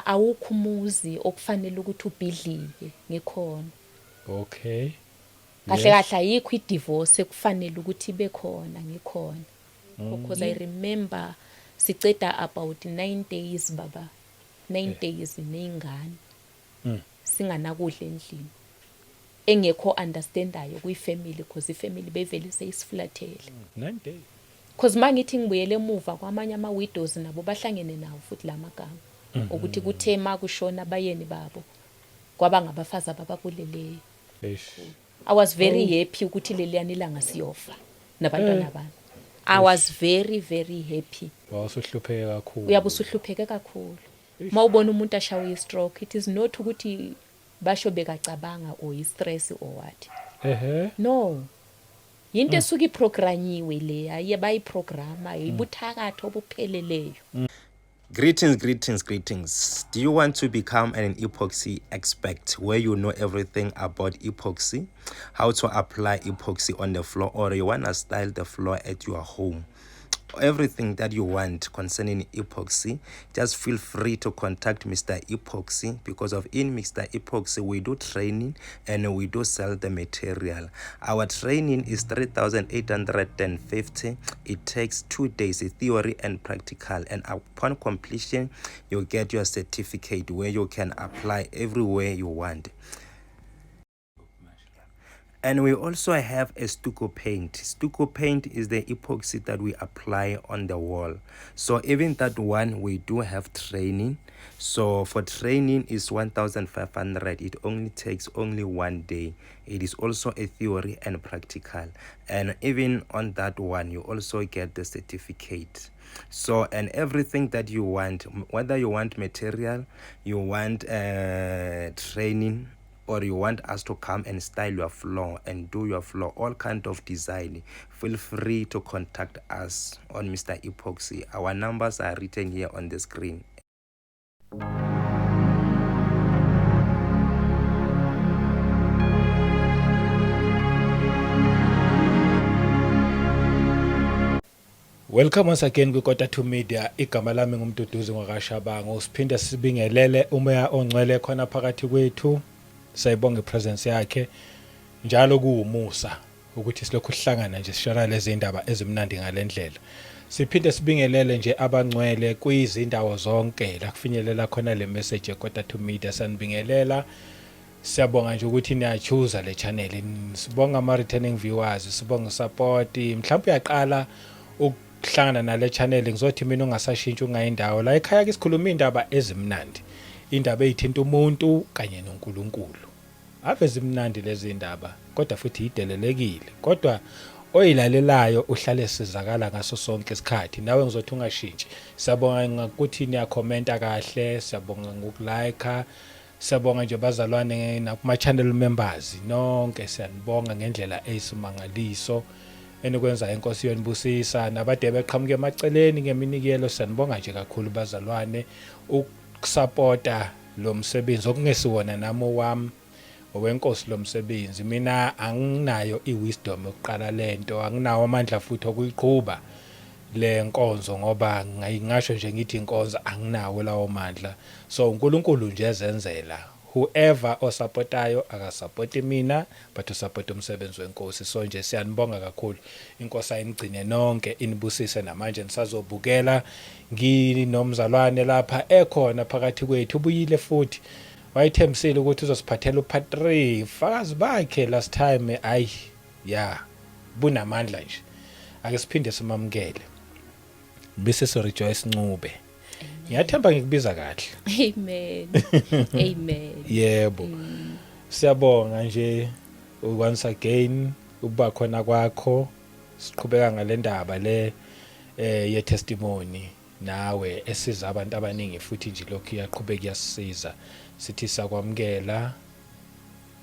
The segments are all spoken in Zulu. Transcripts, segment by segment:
Awukho umuzi okufanele ukuthi ubhidlike ngikhona. Okay. Kahle kahle ayikho i-divorce ekufanele ukuthi ibe khona ngikhona. Because I remember siceda about 9 days baba. 9 days neyingane. Singanakudla endlini. Engekho understandayo kwi family because i family bevele seyisifulathele. 9 days. Cause mangithi ngibuyele emuva kwamanye ama widows nabo bahlangene nawo futhi lamagama ukuthi kuthe makushona abayeni babo kwaba ngabafazi abababuleleyo. Eish. I was very happy ukuthi leliyani ilanga siyofa nabantwana bami. I was very very happy. Wawusuhlupheke kakhulu. Uyabe usuhlupheke kakhulu. Mawubona umuntu ashawe i-stroke it is not ukuthi basho bekacabanga or i-stress or what. Ehhe. No. Yinto esuke iprogranyiwe le, aye bayiprograma, ibuthakatho obupheleleyo. Greetings, greetings, greetings. Do you want to become an epoxy expert where you know everything about epoxy, how to apply epoxy on the floor, or you want to style the floor at your home? Everything that you want concerning epoxy, just feel free to contact Mr. Epoxy, because of in Mr. Epoxy we do training and we do sell the material. Our training is 3,850. It takes 2 days, theory and practical, and upon completion you get your certificate where you can apply everywhere you want. And we also have a stucco paint. Stucco paint is the epoxy that we apply on the wall. So even that one, we do have training. So for training is 1,500. It only takes only 1 day. It is also a theory and practical. And even on that one, you also get the certificate. So, and everything that you want, whether you want material, you want training, or you want us to come and style your floor and do your floor, all kind of design, feel free to contact us on Mr. Epoxy. Our numbers are written here on the screen. Welcome once again kwiKota 2 Media. Igama lami nguMduduzi ngwakaShabangu. Siphinde sibingelele umoya ongcwele khona phakathi kwethu. Sayibonga ipresence yakhe. Njalo kuwumusa ukuthi silokhu sihlangana nje sishara lezi indaba ezimnandi ngalendlela. Siphinde sibingelele nje abangcwele kwizindawo zonke la kufinyelela khona le message yeKota 2 Media. Sanibingelela. Siyabonga nje ukuthi niyachuza le channel. Sibonga ama returning viewers, sibonga support. Mhlawumbe uyaqala ukuhlangana nale channel, ngizothi mina ungasashintshi ungayindawo. La ekhaya ke sikhuluma indaba ezimnandi. Indaba ezithinta umuntu kanye noNkulunkulu. Ave zimnandi lezi indaba, kodwa futhi idelelekile. Kodwa oyilalelayo uhlale sizakala ngaso sonke isikhathi. Nawe ngizothi ungashintshi. Siyabonga ngokuthi niyakhomenta kahle, siyabonga ngokulike. Siyabonga nje bazalwane nakuma channel members nonke, siyanibonga ngendlela eyisimangaliso enikwenza. Inkosi yonibusisa nabade beqhamuke emaceleni ngeminikelo. Siyanibonga nje kakhulu bazalwane ukusupporta lo msebenzi okungesiwona nami owami, owenkosi lo msebenzi. Mina anginayo iwisdom yokuqala lento, anginawo amandla futhi okuyiqhuba le nkonzo, ngoba ngingasho nje ngithi inkonzo anginawo lawo mandla. So uNkulunkulu nje ezenzela, whoever osupportayo akasupporti mina but usupport umsebenzi wenkosi. So nje siyanibonga kakhulu, inkosi ayinigcine nonke, inibusise. Namanje nisazobukela nginomzalwane lapha ekhona phakathi kwethu, ubuyile futhi wayethembisile ukuthi uzosiphathela upart 3 fakazi bakhe last time. Ayi ya, bunamandla nje, ake siphinde simamukele. Mrs Rejoice Ncube, ngiyathemba ngikubiza kahle. Amen. Amen. Yebo. Siyabonga nje once again ukuba khona kwakho. Siqhubeka ngale ndaba le ye testimony nawe esiza abantu abaningi, futhi nje lokhu iyaqhubeka iyasisiza. Sithi sakwamukela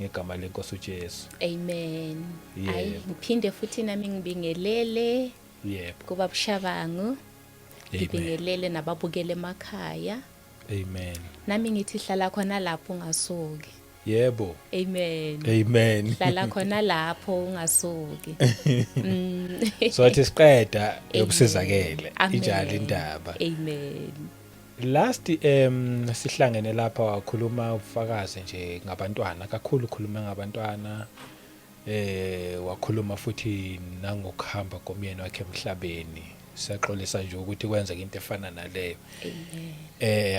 ngegama lenkosi uJesu. Amen. Ayi ngiphinde futhi nami ngibingelele. Yebo. Kuba Bushabangu. Ngibingelele nababukele emakhaya. Amen. Nami ngithi hlala khona lapho ungasuki. Yebo. Amen. Amen. Hlala khona lapho ungasuki. So athi siqeda yokusizakele injalo indaba. Amen. Last sihlangene lapha wakhuluma ubufakazi nje ngabantwana kakhulu, ukhuluma ngabantwana, wakhuluma futhi nangokuhamba komyeni wakhe emhlabeni. Siyaxolisa nje ukuthi kwenzeka into efana naleyo.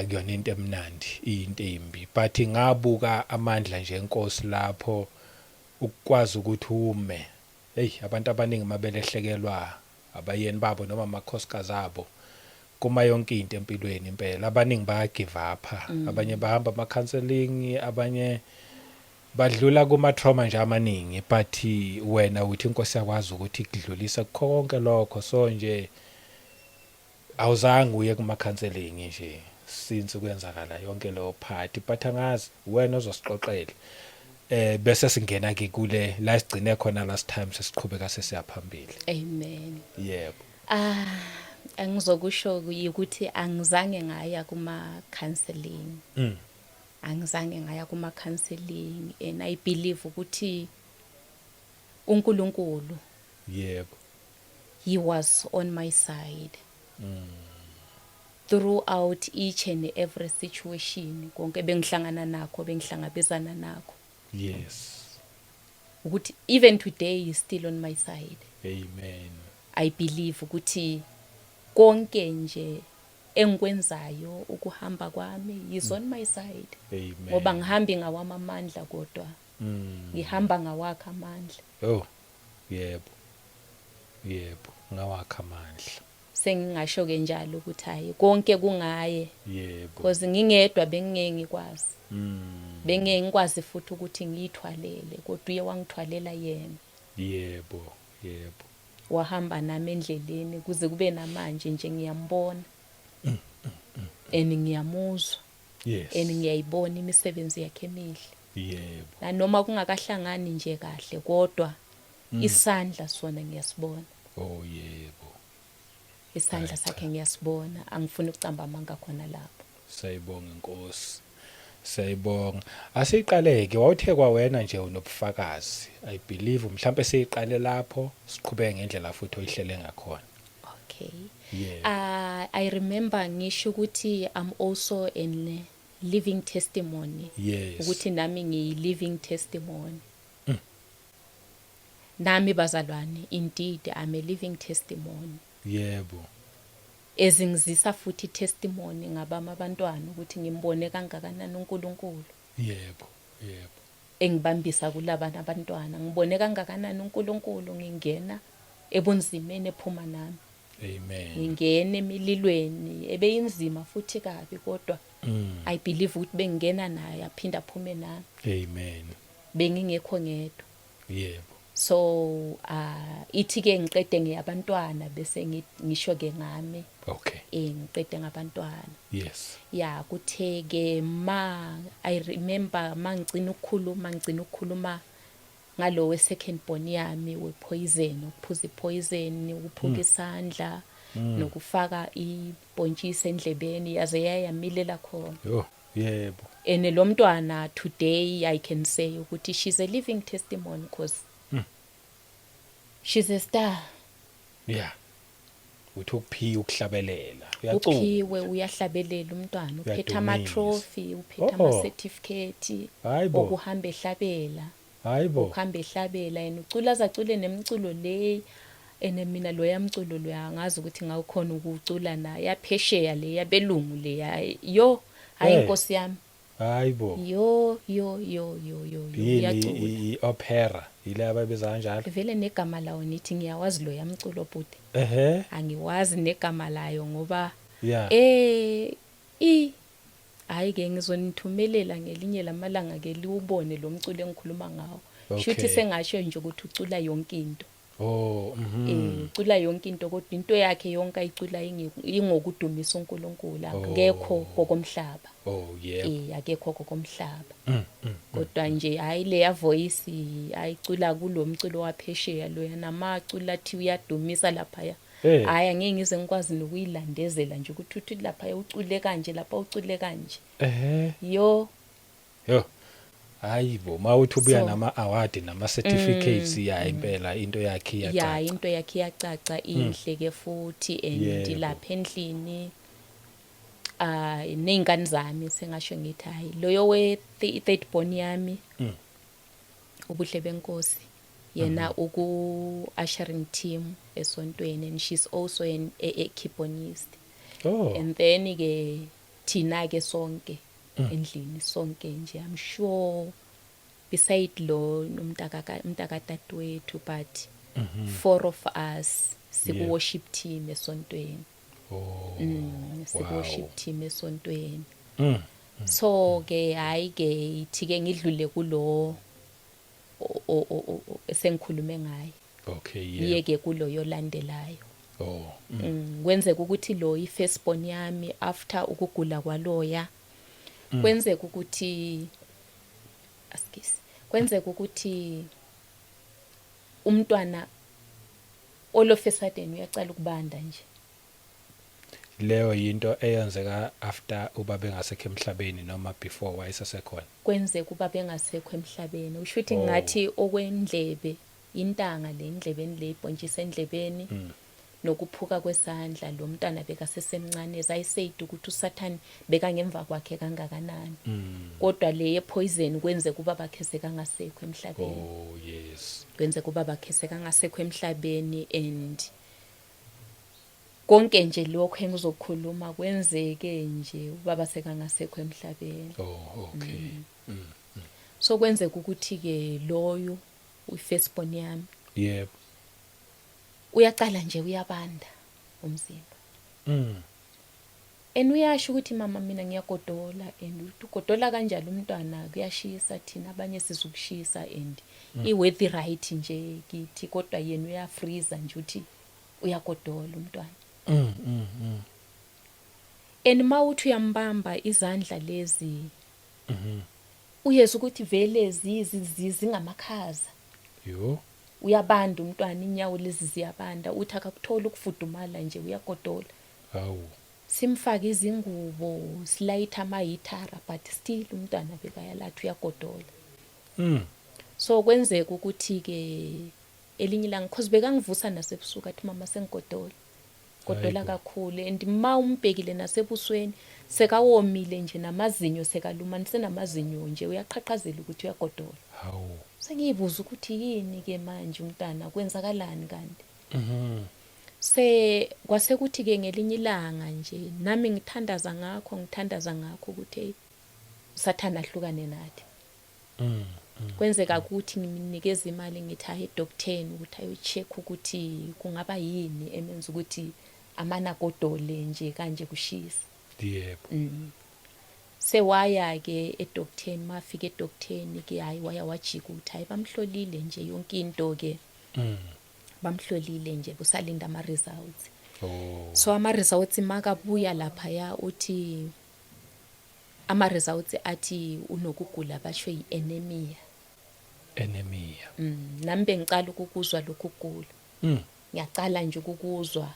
Akuyona into emnandi, into embi, but ngabuka amandla nje enkosi lapho ukwazi ukuthi ume. Hey, abantu abaningi mabelehlekelwa abayeni babo noma amakhosikazi abo, kuma yonke into empilweni impela. Abaningi baya give up, abanye bahamba ama counseling, abanye badlula kuma trauma nje amaningi, but wena uthi inkosi yakwazi ukuthi ikudlulisa kukho konke lokho. So nje awuzange uye kuma counseling nje since kwenzakala yonke leyo part, but angazi, wena ozosixoxela bese singena ke kule la sigcine khona last time, sesiqhubeka sesiyaphambili. Amen. Yebo. Ah, angizokusho ukuthi angizange ngaya kuma counseling. Angizange ngaya kuma counseling and I believe ukuthi uNkulunkulu, he was on my side throughout each and every situation, konke bengihlangana nakho, bengihlangabezana nakho, ukuthi even today is still on my side. Amen. I believe ukuthi konke nje engikwenzayo, ukuhamba kwami, is on my side, Amen. ngoba ngihambi ngawami amandla kodwa ngihamba ngawakhe amandla. Oh yebo, yebo, ngawakha amandla. Sengingasho ke njalo ukuthi hayi, konke kungaye, because ngingedwa bengingeke ngikwazi, bengeke ngikwazi futhi ukuthi ngiyithwalele, kodwa uye wangithwalela yena. yebo yebo Wahamba nami endleleni kuze kube namanje nje, ngiyambona and ngiyamuzwa and ngiyayibona imisebenzi yakhe emihle, nanoma kungakahlangani nje kahle, kodwa isandla sona ngiyasibona. Oh yebo. Isandla Hayi, cha. sakhe ngiyasibona, angifuni ukucamba amanga khona lapho. Siyayibonga inkosi, siyayibonga. Asiqaleke, wawuthe kwawena nje unobufakazi, I believe mhlambe siyiqale lapho, siqhubeke ngendlela futhi oyihlele ngakhona. Okay. Yebo. I remember ngisho ukuthi I'm also an living testimony, ukuthi nami ngiyi living testimony. Nami bazalwane, indeed I'm a living testimony. Ezingizisa futhi testimony ngabami abantwana ukuthi ngimbone kangakanani uNkulunkulu. yebo yebo Engibambisa kulabana abantwana, ngibone kangakanani uNkulunkulu ngingena ebunzimeni ephuma nami. Amen. Ngingena emililweni ebeyinzima futhi kabi, kodwa I believe ukuthi bengingena naye aphinda aphume nami. Amen. Bengingekho ngedwa. So ithi ke ngiqede ngeyabantwana bese ngisho ke ngami. Ngiqede ngabantwana. Ya, kuthe ke ma I remember mangicina ukukhuluma, ngicina ukukhuluma ngalo we second born yami we poison, ukuphuza ipoison, ukuphuka isandla nokufaka ibhontshisi endlebeni yaze yayamilela khona. Yo, yebo. And lo mntwana today I can say ukuthi she's a living testimony because she's a star. Yeah, uthi ukuphiwa ukuhlabelela, uyacula. Uphiwe, uyahlabelela umntwana, uphethe Uyadumisa. ama-trophy, uphethe ama-certificate Hayibo. okuhamba ehlabela. Hayibo. Ukuhamba ehlabela and ucula azacule nemculo le, and mina loya mculo loya angazi ukuthi ngawukhona ukuwucula naye, yaphesheya le yabelungu le yo, hayi, inkosi yami. Hayibo. Yo yo yo yo yo yo. Yini? Uyacula. I-opera yile abayibiza kanjalo? Vele negama lawo nithi ngiyawazi loya mculo, bhuti. Angiwazi negama layo ngoba i hayi ke, ngizonithumelela ngelinye lamalanga ke liwubone lo mculo engikhuluma ngawo. Shuthi sengasho nje ukuthi ucula yonke into. Ucula yonke into, kodwa into yakhe yonke ayicula ingokudumisa uNkulunkulu, akekho kokomhlaba. Oh yebo. Akekho kokomhlaba. Kodwa nje hayi, leya voice ayicula kulomculo waphesheya loya, namacula athi uyadumisa lapha. Hayi, angeke ngize ngikwazi nokuyilandezela nje ukuthi uthi lapha ucule kanje, lapha ucule kanje. Yo. Yo. Hayibo, mawuthi ubuya nama award nama certificates, ya, impela into yakhe iyacaca. Into yakhe iyacaca, inhle ke futhi and lapha endlini Ah, ney'ngane zami, sengasho ngithi hayi, loyo we third born yami, ubuhle benkosi, yena uku ushering team esontweni and she's also a keyboardist. And then ke thina ke sonke endlini, sonke nje, I'm sure beside lo umntaka umntakadadewethu, but four of us siku worship team esontweni. Siku worship team esontweni. So ke hayi ke, ithi ke ngidlule kulo esengikhulume ngaye. Ngiye ke kulo yolandelayo. Kwenzeka ukuthi lo i-firstborn yami, after ukugula kwaloya, kwenzeka ukuthi asikisi, kwenzeka ukuthi umntwana all of a sudden uyacala ukubanda nje. Leyo yinto eyenzeka after ubaba engasekho emhlabeni noma before wayesesekhona? Kwenzeka uba bengasekho emhlabeni, usho ukuthi ngathi okwendlebe, intanga le endlebeni, le ibhontshisi endlebeni, nokuphuka kwesandla. Lo mntwana bekasesemncane, as I said ukuthi uSathane bekangemva kwakhe kangakanani, kodwa le ye-poison kwenzeka uba bakhe sekangasekho emhlabeni. Kwenzeka uba bakhe sekangasekho emhlabeni and konke nje lokho engizokhuluma kwenzeke nje ubaba sekangasekho emhlabeni. So kwenzeka ukuthi ke loyo uyi-firstborn yami uyacala nje uyabanda umzimba and uyasho ukuthi, "Mama, mina ngiyagodola." And uthi ugodola kanjalo umntwana, kuyashisa, thina abanye sizukushisa and i-weather right nje kithi, kodwa yena uyafreeza nje, uthi uyagodola umntwana. And mawuthi uyambamba izandla lezi, uyezwa ukuthi vele zingamakhaza. Yo. Uyabanda umntwana, inyawo lezi ziyabanda, uthi akakuthola ukufudumala nje, uyagodola. Hawu. Simfake izingubo, silayitha amahithara, but still umntwana bekayalathi uyagodola. So kwenzeka ukuthi ke elinye ilanga, cause bekangivusa nasebusuku, athi, "Mama, sengigodola, godola Hayibo. kakhulu." And ma umbhekile nasebusweni sekawomile nje, namazinyo sekaluma, nisenamazinyo nje, uyaqhaqhazela ukuthi uyagodola. Hawu. Sengiyibuza ukuthi yini ke manje umntana, kwenzakalani kanti? Se kwase kuthi ke ngelinye ilanga nje nami ngithandaza ngakho, ngithandaza ngakho ukuthi hey, uSathana ahlukane nathi. Kwenzeka ukuthi ngimnikeza imali, ngithi aye edoctoreni ukuthi ayo-check ukuthi kungaba yini emenza ukuthi amane agodole nje kanje kushisa. Sewaya ke edoctoreni, mafika edoctoreni ke, hayi, waya wajika ukuthi hayi, bamhlolile nje yonke into ke. Bamhlolile nje, busalinda ama results. So ama results makabuya lapha, ya, uthi ama results athi unokugula, basho yi-anemia. Anemia. Nami bengicala ukukuzwa lokhu kugula. Ngiyacala nje ukukuzwa.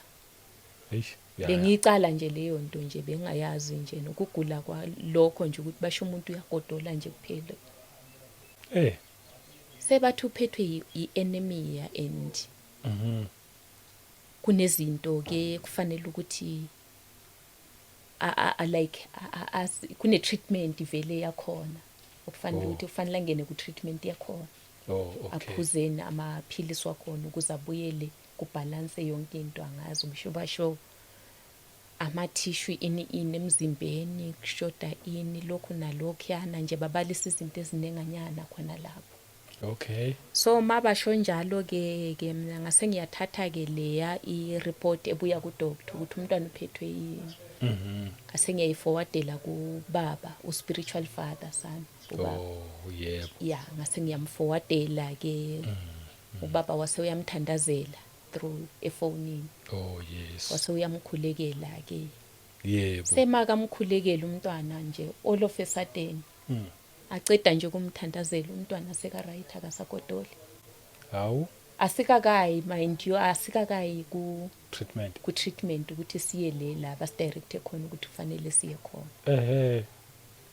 Eish. Ya. Bengiyicala nje leyo nto nje, bengayazi nje nokugula kwalokho nje ukuthi basho umuntu uyagodola nje kuphela. Sebathi uphethwe yi-anemia and kunezinto ke kufanele ukuthi like kune treatment vele yakhona okufanele ukuthi kufanele angene ku treatment yakhona, aphuzeni amaphilisi wakhona ukuze abuyele kubalance yonke into. Angazi ngisho basho ama-tissue ini ini emzimbeni, kushoda ini, lokhu nalokhuyana nje, babalisa izinto ezinenganyana khona lapho. So mabasho njalo ke mina ngase ngiyathatha ke leya i-report ebuya ku-doctor ukuthi umntwana uphethwe yini, ngase ngiyayiforwardela kubaba, u-spiritual father sami ubaba. Oh, yebo. Ya, ngase ngiyamforwardela ke ubaba, wase uyamthandazela through efonini. Wase uyamkhulekela ke. Semakamkhulekela umntwana nje, all of a sudden, aceda nje kumthandazela umntwana, seka right, akasagodoli. Hawu. Asikakayi, mind you, asikakayi ku Treatment. ku treatment ukuthi siye le la basidirecte khona ukuthi kufanele siye khona.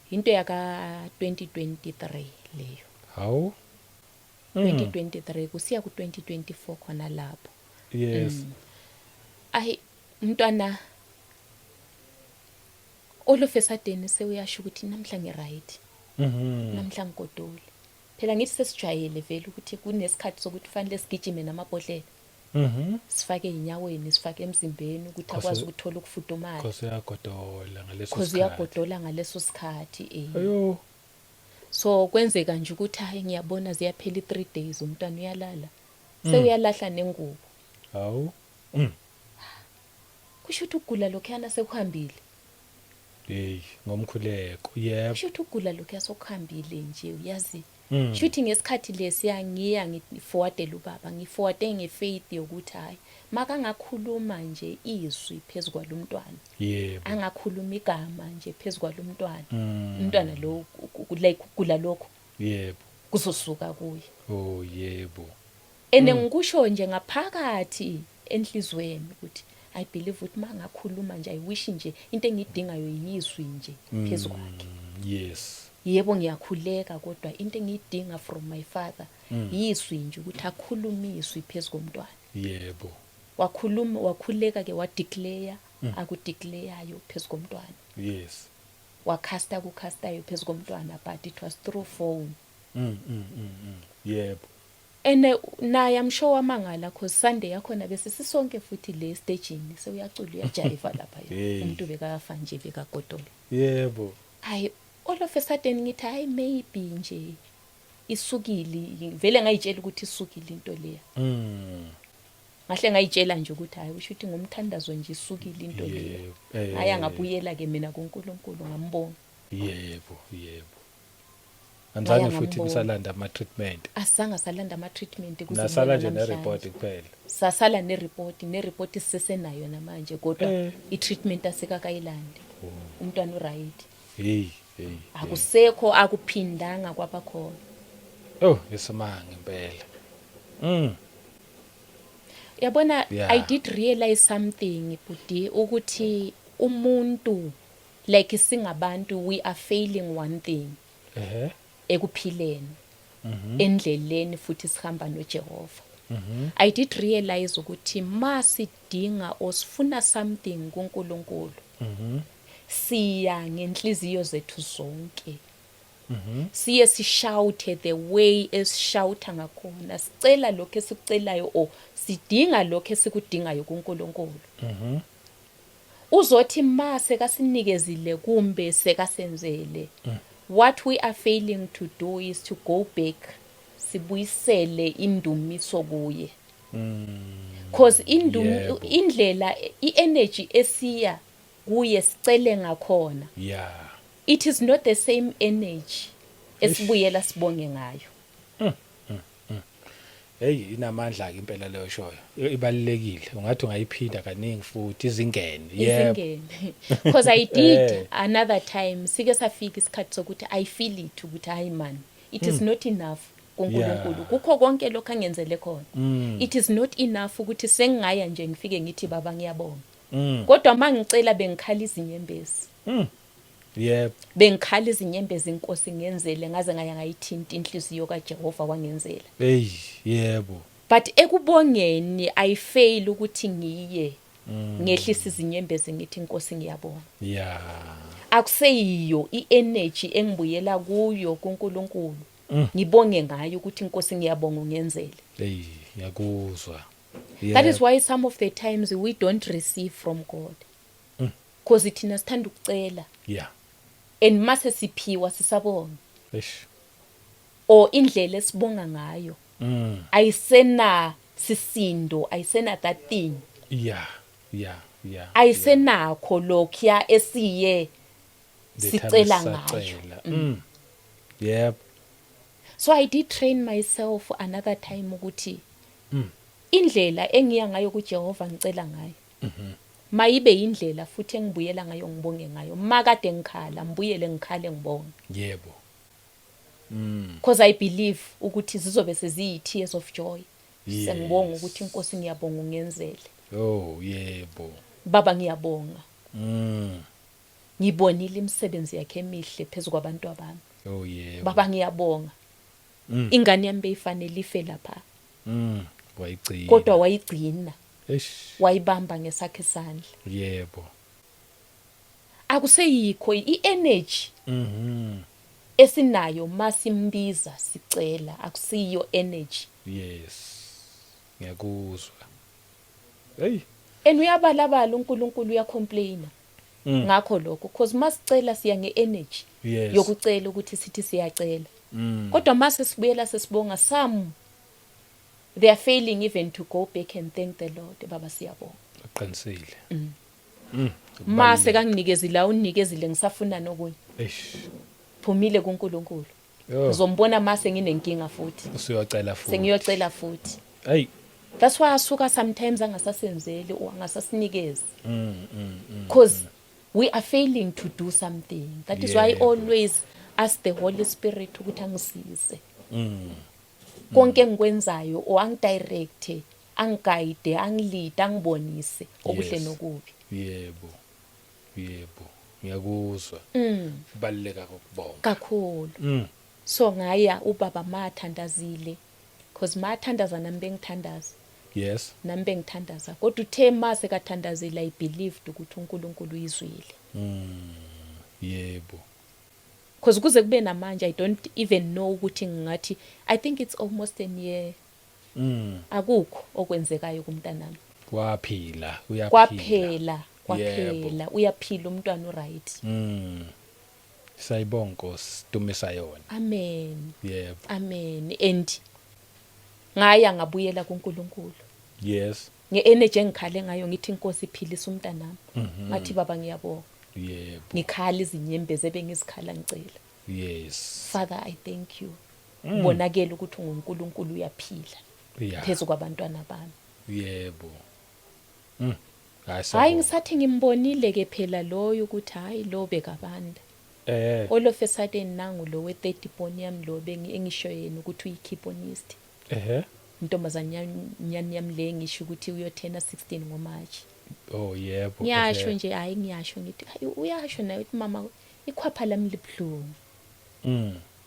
Into yaka 2023 leyo. Hawu. 2023 kusiya ku 2024 khona lapho. Ayi, umntwana All of a sudden sewuyasho ukuthi namhla ngi-right, namhla ngigodole. Phela ngithi sesijwayele vele ukuthi kunesikhathi sokuthi fanele sigijime namabhodlela, sifake ey'nyaweni, sifake emzimbeni ukuthi akwazi ukuthola ukufudumala. Cause uyagodola ngaleso cause sikhathi. Uyagodola ngaleso sikhathi. Ayo. So kwenzeka nje ukuthi hayi, ngiyabona ziyaphela i-3 days, umntwana uyalala, sewuyalahla nengubo. Hawu. Kusho ukuthi ukugula lokhuyana sekuhambile. Hey, ngomkhuleko. Yebo. Kusho ukuthi ukugula lokhuya sokuhambile nje, uyazi. Shuthi ngesikhathi lesiya ngiya ngiforwardela ubaba, ngiforwarde ngefaith yokuthi hayi, makangakhuluma nje izwi phezu kwalomntwana, angakhuluma igama nje phezu kwalomntwana, umntwana lo like ukugula lokho kuzosuka kuye. Oh yebo. And ngikusho nje ngaphakathi enhlizweni ukuthi I believe ukuthi mangakhuluma nje, I wish nje into engiyidingayo yizwi nje phezu kwakhe. Yebo, ngiyakhuleka, kodwa into engiyidinga from my father yizwi nje, ukuthi akhulume izwi phezu komntwana. Wakhuluma, wakhuleka ke, wadeclare akudeclareyo phezu komntwana, wacasta kucastayo phezu komntwana, but it was through phone. Yebo. And naye I'm sure wamangala, cause Sunday yakhona bese sisonke futhi le stagini, sewuyacula, uyajiva lapha. Hey. Umuntu bekafa nje, bekagodola. Hayi, all of a sudden ngithi hayi, maybe nje isukile vele. Ngayitshela ukuthi isukile into leya. Ngahle ngayitshela nje ukuthi hayi, usho ukuthi ngomthandazo nje isukile into leya. Hhayi, angabuyela ke mina kuNkulunkulu, ngambonga. Yebo. Anizange Ngaya futhi ngambonga. nisalanda ama treatment. Asizange salanda ama-treatment kuze Nasala kube nje namhlanje. ne-report kuphela. Sasala nereport, nereport sisesenayo namanje, kodwa i-treatment asikakayilandi. Umntwana uright. Hey, hey. Akusekho, akuphindanga kwabakhona. Oh, isimanga impela. Yabona, I did realize something, budi, ukuthi umuntu, like singabantu, we are failing one thing ekuphileni, endleleni futhi sihamba noJehova. I did realize ukuthi masidinga or sifuna something kuNkulunkulu, siya ngenhliziyo zethu zonke, siye sishoute the way esishouta ngakhona, sicela lokho esikucelayo or sidinga lokho esikudingayo kuNkulunkulu. Uzothi ma sekasinikezile kumbe sekasenzele, what we are failing to do is to go back, sibuyisele indumiso kuye, cause indlela, i-energy esiya kuye sicele ngakhona, it is not the same energy esibuyela sibonge ngayo. Hey, inamandla ke impela leyo shoyo. Ibalulekile. Ungathi ungayiphinda kaningi futhi izingene. Yebo. Izingene, because I did another time, sike safika isikhathi sokuthi I feel it ukuthi hayi man, it is not enough kuNkulunkulu, kukho konke lokho angenzele khona, it is not enough ukuthi sengingaya nje ngifike ngithi, "Baba, ngiyabonga." Kodwa mangicela bengikhala izinyembezi. Bengikhala izinyembezi, inkosi ngenzele, ngaze ngaya ngayithinta inhliziyo kaJehova, wangenzela. Hey, yebo. But ekubongeni I fail ukuthi ngiye ngehlisa izinyembezi ngithi, "Inkosi, ngiyabonga." Akuseyiyo i-energy engibuyela kuyo kuNkulunkulu ngibonge ngayo ukuthi, "Inkosi, ngiyabonga, ungenzele." Hey, ngiyakuzwa. That is why some of the times we don't receive from God, because thina sithanda ukucela and mase siphiwa sisabonga, Eish. or indlela esibonga ngayo ayisena sisindo, ayisena that thing, ayisenakho lokhuya esiye The time sicela ngayo. sisacela. Yebo. So I did train myself another time ukuthi indlela engiya ngayo kuJehova ngicela ngayo mayibe indlela futhi engibuyela ngayo ngibonge ngayo. Makade ngikhala, ngibuyele ngikhale ngibonge, because I believe ukuthi zizobe seziyi tears of joy, sengibonga ukuthi, "Inkosi, ngiyabonga, ungenzele." Oh, yebo. "Baba, ngiyabonga. Ngibonile imisebenzi yakhe emihle phezu kwabantu abami." Oh, yebo. "Baba, ngiyabonga. Ingane yami beyifanele ife lapha, Wayigcina. kodwa wayigcina, Eish. wayibamba ngesakhe isandla." Akuseyikho i-energy esinayo masimbiza sicela, akusiyo energy. Yes, ngiyakuzwa. Hey. And uyabalabala uNkulunkulu, uyacomplaina ngakho lokho, because masicela siya nge-energy yokucela ukuthi sithi siyacela, kodwa mase sibuyela sesibonga, some they are failing even to go back and thank the Lord, "Baba, siyabonga." Uqinisile. Mase kanginikezile la, unikezile, ngisafuna nokunye. Eish. Phumile kuNkulunkulu. Yo. Ngizombona mase nginenkinga futhi. Usuyocela futhi. Sengiyocela futhi. Hey. That's why asuka sometimes angasasenzeli or angasasinikezi, because we are failing to do something. That is why I always ask the Holy Spirit ukuthi angisize konke engikwenzayo, or angidirect, angiguide, angilead, angibonise okuhle nokubi. Yebo, ngiyakuzwa. Kubaluleka kokubonga. Kakhulu. So ngaya, ubaba mathandazile, because mathandaza nami bengithandaza. Nami bengithandaza, kodwa uthe mase kathandazile, I believed ukuthi uNkulunkulu uyizwile. Because kuze kube namanje I don't even know ukuthi ngingathi, I think it's almost a year, akukho okwenzekayo kumntanami. Waphila, uyaphila. Kwaphela, kwaphela, uyaphila umntwana, uright. Sayibonga Nkosi, dumisa yona. Amen. Amen. And ngaya ngabuyela kuNkulunkulu nge-energy engikhale ngayo, ngithi, "Inkosi, iphilisa umntanami." Ngathi, "Baba, ngiyabonga." Ngikhala izinyembezi ebengizikhala ngicela. "Father, I thank you, ubonakele ukuthi unguNkulunkulu, uyaphila phezu kwabantwana bami." Yebo. Hayi, Hayi. siyabonga. Ngisathi ngimbonile ke phela loyo ukuthi hayi, lo bekabanda. All of a sudden nangu lo we-third born yami, lo engisho yena ukuthi uyi-keyboardist. Intombazane nyani yami le ngisho ukuthi uyothena 16 ngoMarch. Oh yebo. Ngiyasho nje, hayi, ngiyasho ngithi, hayi, uyasho naye ukuthi, "Mama, ikhwapha lami libuhlungu."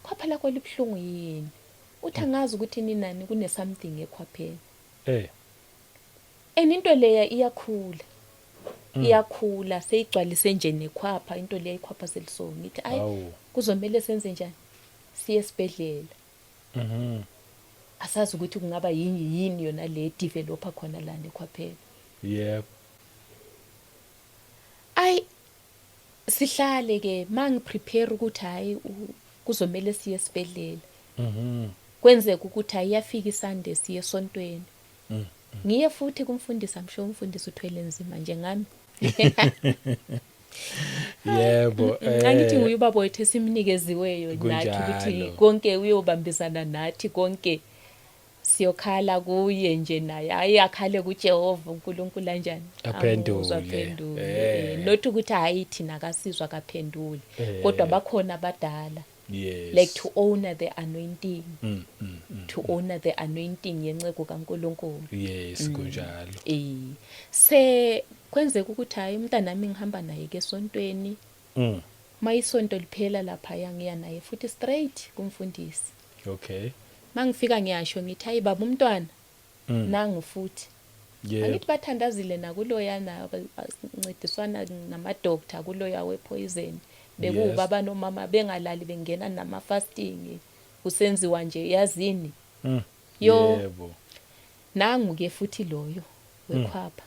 "Khwapha lakho libuhlungu yini?" Uthi, "Angazi ukuthi ninani, kune something ekhwapheni." And into leya iyakhula, iyakhula, seyigcwalise nje nekhwapha into leya, ikhwapha seliso. Ngithi, ayi, kuzomela senze njani, siye esibhedlela. Asazi ukuthi kungaba yini, yini yona le developer khona lana ekhwapheni. Ayi, sihlale ke, mangiprepare ukuthi hayi, kuzomela siye esibhedlela. Kwenzeka ukuthi ayiyafika iSunday, siye esontweni. Ngiye futhi kumfundisi, amsho umfundisi uthwele nzima njengami. Angithi nguye ubaba wethu esimnikeziweyo nathi ukuthi konke uyobambisana nathi, konke siyokhala kuye nje naye, hayi, akhale kuJehova uNkulunkulu kanjani. Aphendule. Amuzwe, aphendule. Not ukuthi hayi, thina kasizwa kaphenduli, kodwa bakhona abadala like to honor the anointing, to honor the anointing yenceko kaNkulunkulu. Yes, kunjalo. Se kwenzeka ukuthi hayi, umntanami ngihamba naye ke esontweni. Mayisonto liphela lapha, ngiya naye futhi straight kumfundisi. Mangifika ngiyasho ngithi, "Hayi baba, umntwana nangu futhi." Angithi bathandazile nakuloyana, ncediswana nama-doctor kuloya we-poison, bekuwubaba nomama bengalali, bengena nama-fasting, kusenziwa nje, yazini. Yo. Nangu-ke futhi loyo wekhwapha.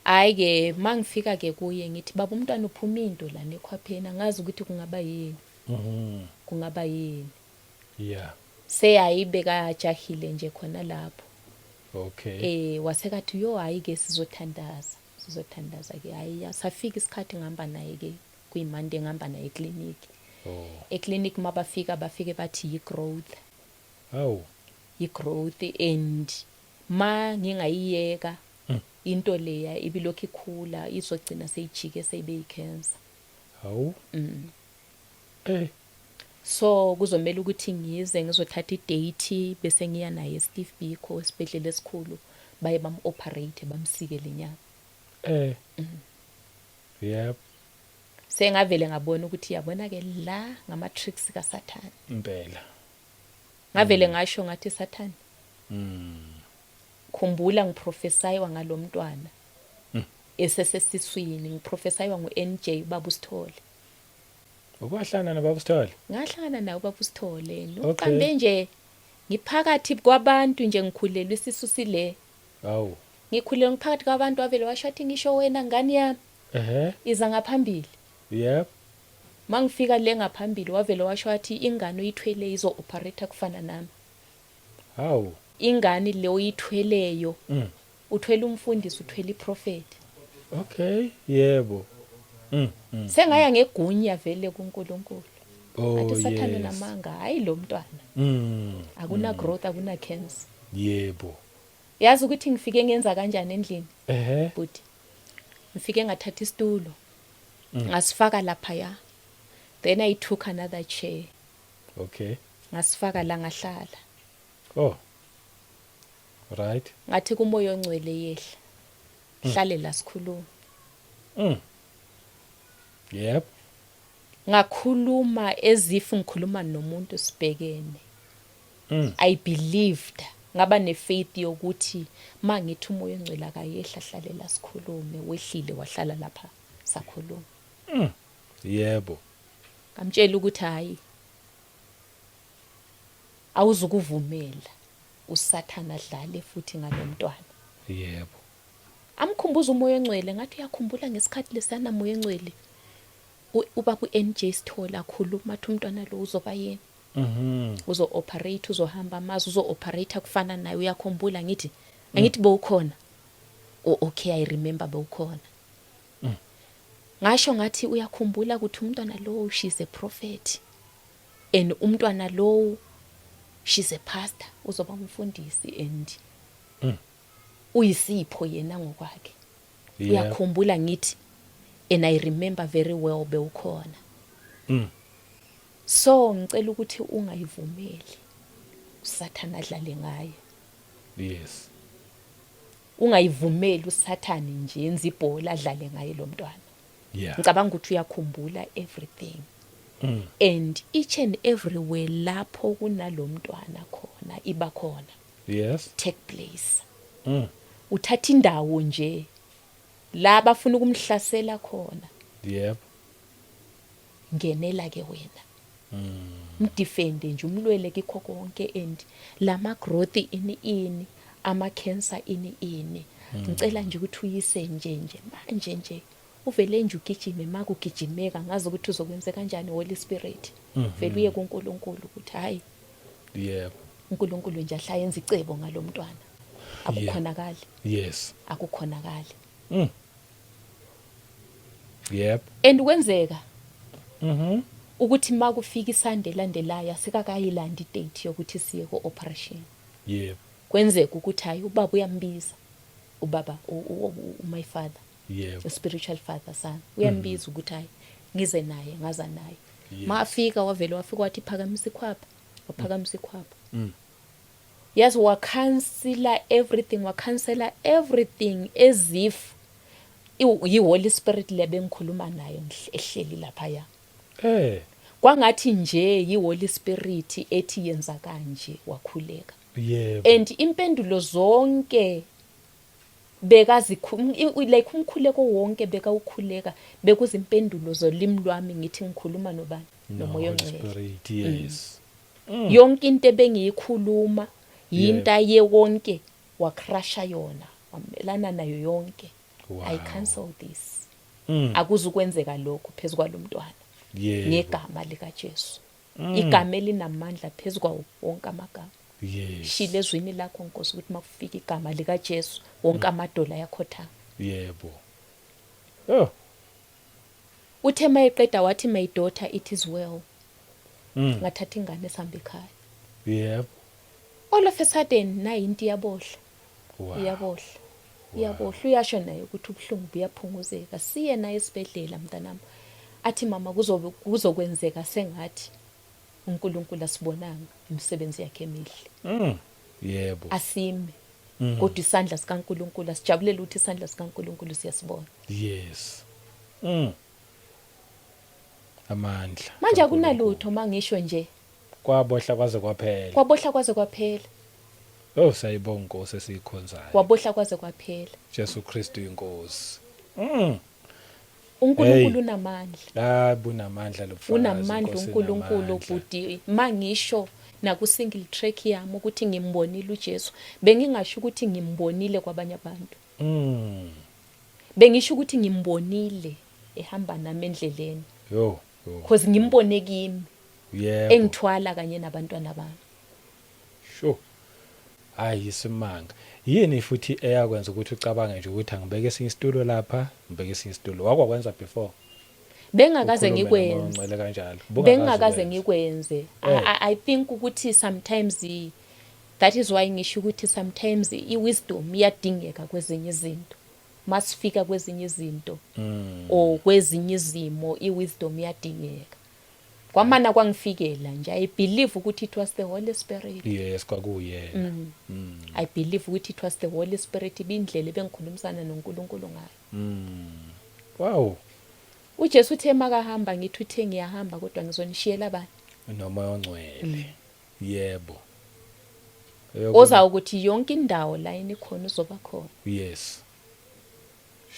Hhayi-ke, mangifika-ke kuye ngithi, "Baba, umntwana uphuma into lana ekhwapheni, angazi ukuthi kungaba yini." Kungaba yini? Seyayibekajahile nje khona lapho. Wasekathi, "Yo, hayi ke, sizothandaza, sizothandaza ke." Hayi, safika isikhathi ngihamba naye ke, kuyiMonday, ngihamba naye eclinic. Eclinic mabafika, bafike bathi yi-growth. Hawu. I-growth, and ma ngingayiyeka into leya ibilokhu ikhula, izogcina seyijike seyibe yi-cancer. Hawu. So kuzomela ukuthi ngize ngizothatha idate, bese ngiya naye eSteve Biko esibhedlela esikhulu, baye bam-operate, bamsike le nyama. Sengavele ngabona ukuthi yabona ke, la ngama-tricks kaSathane. Impela. Ngavele ngasho ngathi, "Sathane, khumbula ngiprophesaywa ngalomntwana." Esesesiswini ngiprofesaywa ngu-NJ, ubaba uSithole. Ukwahlangana nobaba uSithole? Ngahlangana naye ubaba uSithole. Uqambe nje ngiphakathi kwabantu nje, ngikhulelwe, isisu sile. Hawu. Ngikhulelwe ngiphakathi kwabantu, wavele washo athi, "Ngisho wena ngane yami, iza ngaphambili." Mangifika le ngaphambili, wavele washo wathi, "Ingane oyithwele izo-operate kufana nami." Hawu. Ingane le oyithweleyo, uthwele umfundisi, uthwele iprofeti. Okay, yebo. Sengaya ngegunya vele kuNkulunkulu. Athi, "Sathane, namanga, hayi lo mntwana. Akuna growth, akuna cancer." Yazi ukuthi ngifike ngenza kanjani endlini? Buti, ngifike ngathatha isitulo, ngasifaka laphaya, then I took another chair, ngasifaka la, ngahlala. Oh. Right. Ngathi kuMoya oNgcwele, "Yehla, hlale la, sikhuluma." Ngakhuluma as if ngikhuluma nomuntu, sibhekene. I believed, ngaba nefaith yokuthi mangithi uMoya oNgcwele akayehla, hlale la, sikhulume, wehlile, wahlala lapha, sakhuluma. Ngamtshela ukuthi hayi, awuzukuvumela uSathana adlale futhi ngalomntwana. Amkhumbuza uMoya oNgcwele, ngathi, "Uyakhumbula ngesikhathi lesana, Moya oNgcwele, ubaba uNJ Sithole akhuluma athi umntwana lo uzoba yini? Uzo-operate, uzohamba amazi, uzo-operate kufana naye. Uyakhumbula? Ngithi, angithi bowukhona?" "Oh, okay, I remember, bewukhona." Ngasho ngathi, "Uyakhumbula ukuthi umntwana lo, she's a prophet, and umntwana lo, she's a pastor, uzoba umfundisi and uyisipho yena ngokwakhe. Uyakhumbula?" Ngithi, "And I remember very well, bewukhona. So ngicela ukuthi ungayivumeli uSathana adlale ngaye. Ungayivumeli uSathane nje enze ibhola, adlale ngaye lo mntwana. Ngicabanga ukuthi uyakhumbula everything. And each and everywhere lapho kunalomntwana khona, iba khona. Take place. Uthatha indawo nje la bafuna ukumhlasela khona. Ngenela ke wena. Mdefende nje, umlwele kikho konke, and lama growth ini ini, ama cancer ini ini. Ngicela nje ukuthi uyise nje nje manje nje, uvele nje ugijime makugijimeka, ngazi ukuthi uzokwenza kanjani, Holy Spirit. Vele uye kuNkulunkulu ukuthi hayi, uNkulunkulu nje ahlayenza yenza icebo ngalomntwana. Akukhonakali. Akukhonakali." And kwenzeka ukuthi makufika iSunday elandelayo, asikakayilandi idate yokuthi siye ku operation. Kwenzeka ukuthi hayi, ubaba uyambiza, ubaba my father, spiritual father son, uyambiza ukuthi hayi, ngize naye, ngaza naye. Mafika, wavele wafika wathi, "Phakamisa ikhwapha." Waphakamisa ikhwapha. Yazi, wakhansela everything, wakhansela everything as if yi-Holy Spirit le bengikhuluma nayo ehleli laphaya. Kwangathi nje yi-Holy Spirit ethi yenza kanje, wakhuleka. And impendulo zonke like umkhuleko wonke bekawukhuleka, bekuzimpendulo zolimi lwami, ngithi ngikhuluma nobani? Nomoya Holy oNgcwele. Spirit, yes. Yonke into ebengiyikhuluma yinto aye wonke wacrusha yona, wamelana nayo yonke. "I cancel this. Akuzukwenzeka lokho phezu kwalomntwana ngegama likaJesu, igama elinamandla phezu kwawo wonke amagama. Shile ezwini lakho, Nkosi, ukuthi makufika igama likaJesu, wonke amadola ayakhothama." Yebo. Oh. Uthe mayeqeda wathi, "My daughter, it is well." Ngathatha ingane, sihamba ekhaya. All of a sudden, nayi into iyabohla. Iyabohla, iyabohla, uyasho naye ukuthi ubuhlungu buyaphunguzeka. Siye naye esibhedlela, mntanami athi, "Mama, kuzobe kuzokwenzeka sengathi uNkulunkulu asibonanga imisebenzi yakhe emihle." Yebo. Asime, kodwa isandla sikaNkulunkulu, asijabulela ukuthi isandla sikaNkulunkulu siyasibona. Yes. Amandla Manje kaNkulunkulu. akunalutho, mangisho nje. Kwabohla kwaze kwaphela. Kwabohla kwaze kwaphela. Oh, sayibonga Nkosi esiyikhonzayo. Kwabohla kwaze kwaphela. Jesu Kristu inkosi. uNkulunkulu unamandla. Hayi, bunamandla lo bufakazi. Unamandla Inkosi uNkulunkulu. inamandla. Bhuti, mangisho naku single track yami ukuthi ngimbonile uJesu, bengingasho ukuthi ngimbonile kwabanye abantu. Bengisho ukuthi ngimbonile ehamba nami endleleni. Yo yo. Because ngimbone kimi engithwala kanye nabantwana bami. Sure. Hayi, isimanga. Yini futhi eyakwenza ukuthi ucabange nje ukuthi angibeke esinye isitulo lapha, ngibeke esinye isitulo? Wakwenza before? Bengakaze Ukhulume ngikwenze. noMoya oNgcwele kanjalo? Bengingakaze Ukwenze. ngikwenze. I think ukuthi sometimes that is why ngisho ukuthi sometimes i-wisdom iyadingeka kwezinye izinto. Masifika kwezinye izinto or kwezinye izimo, i-wisdom iyadingeka. Kwamana kwangifikela nje, I believe ukuthi it was the Holy Spirit. Yes, kwakuyena. I believe ukuthi it was the Holy Spirit, ibindlela ebengikhulumisana noNkulunkulu ngayo. Wow. UJesu uthe makahamba, ngithi uthe, "Ngiyahamba, kodwa ngizonishiyela bani?" Nomoya oNgcwele. Yebo. Oza ukuthi yonke indawo la enikhona uzoba khona. Yes.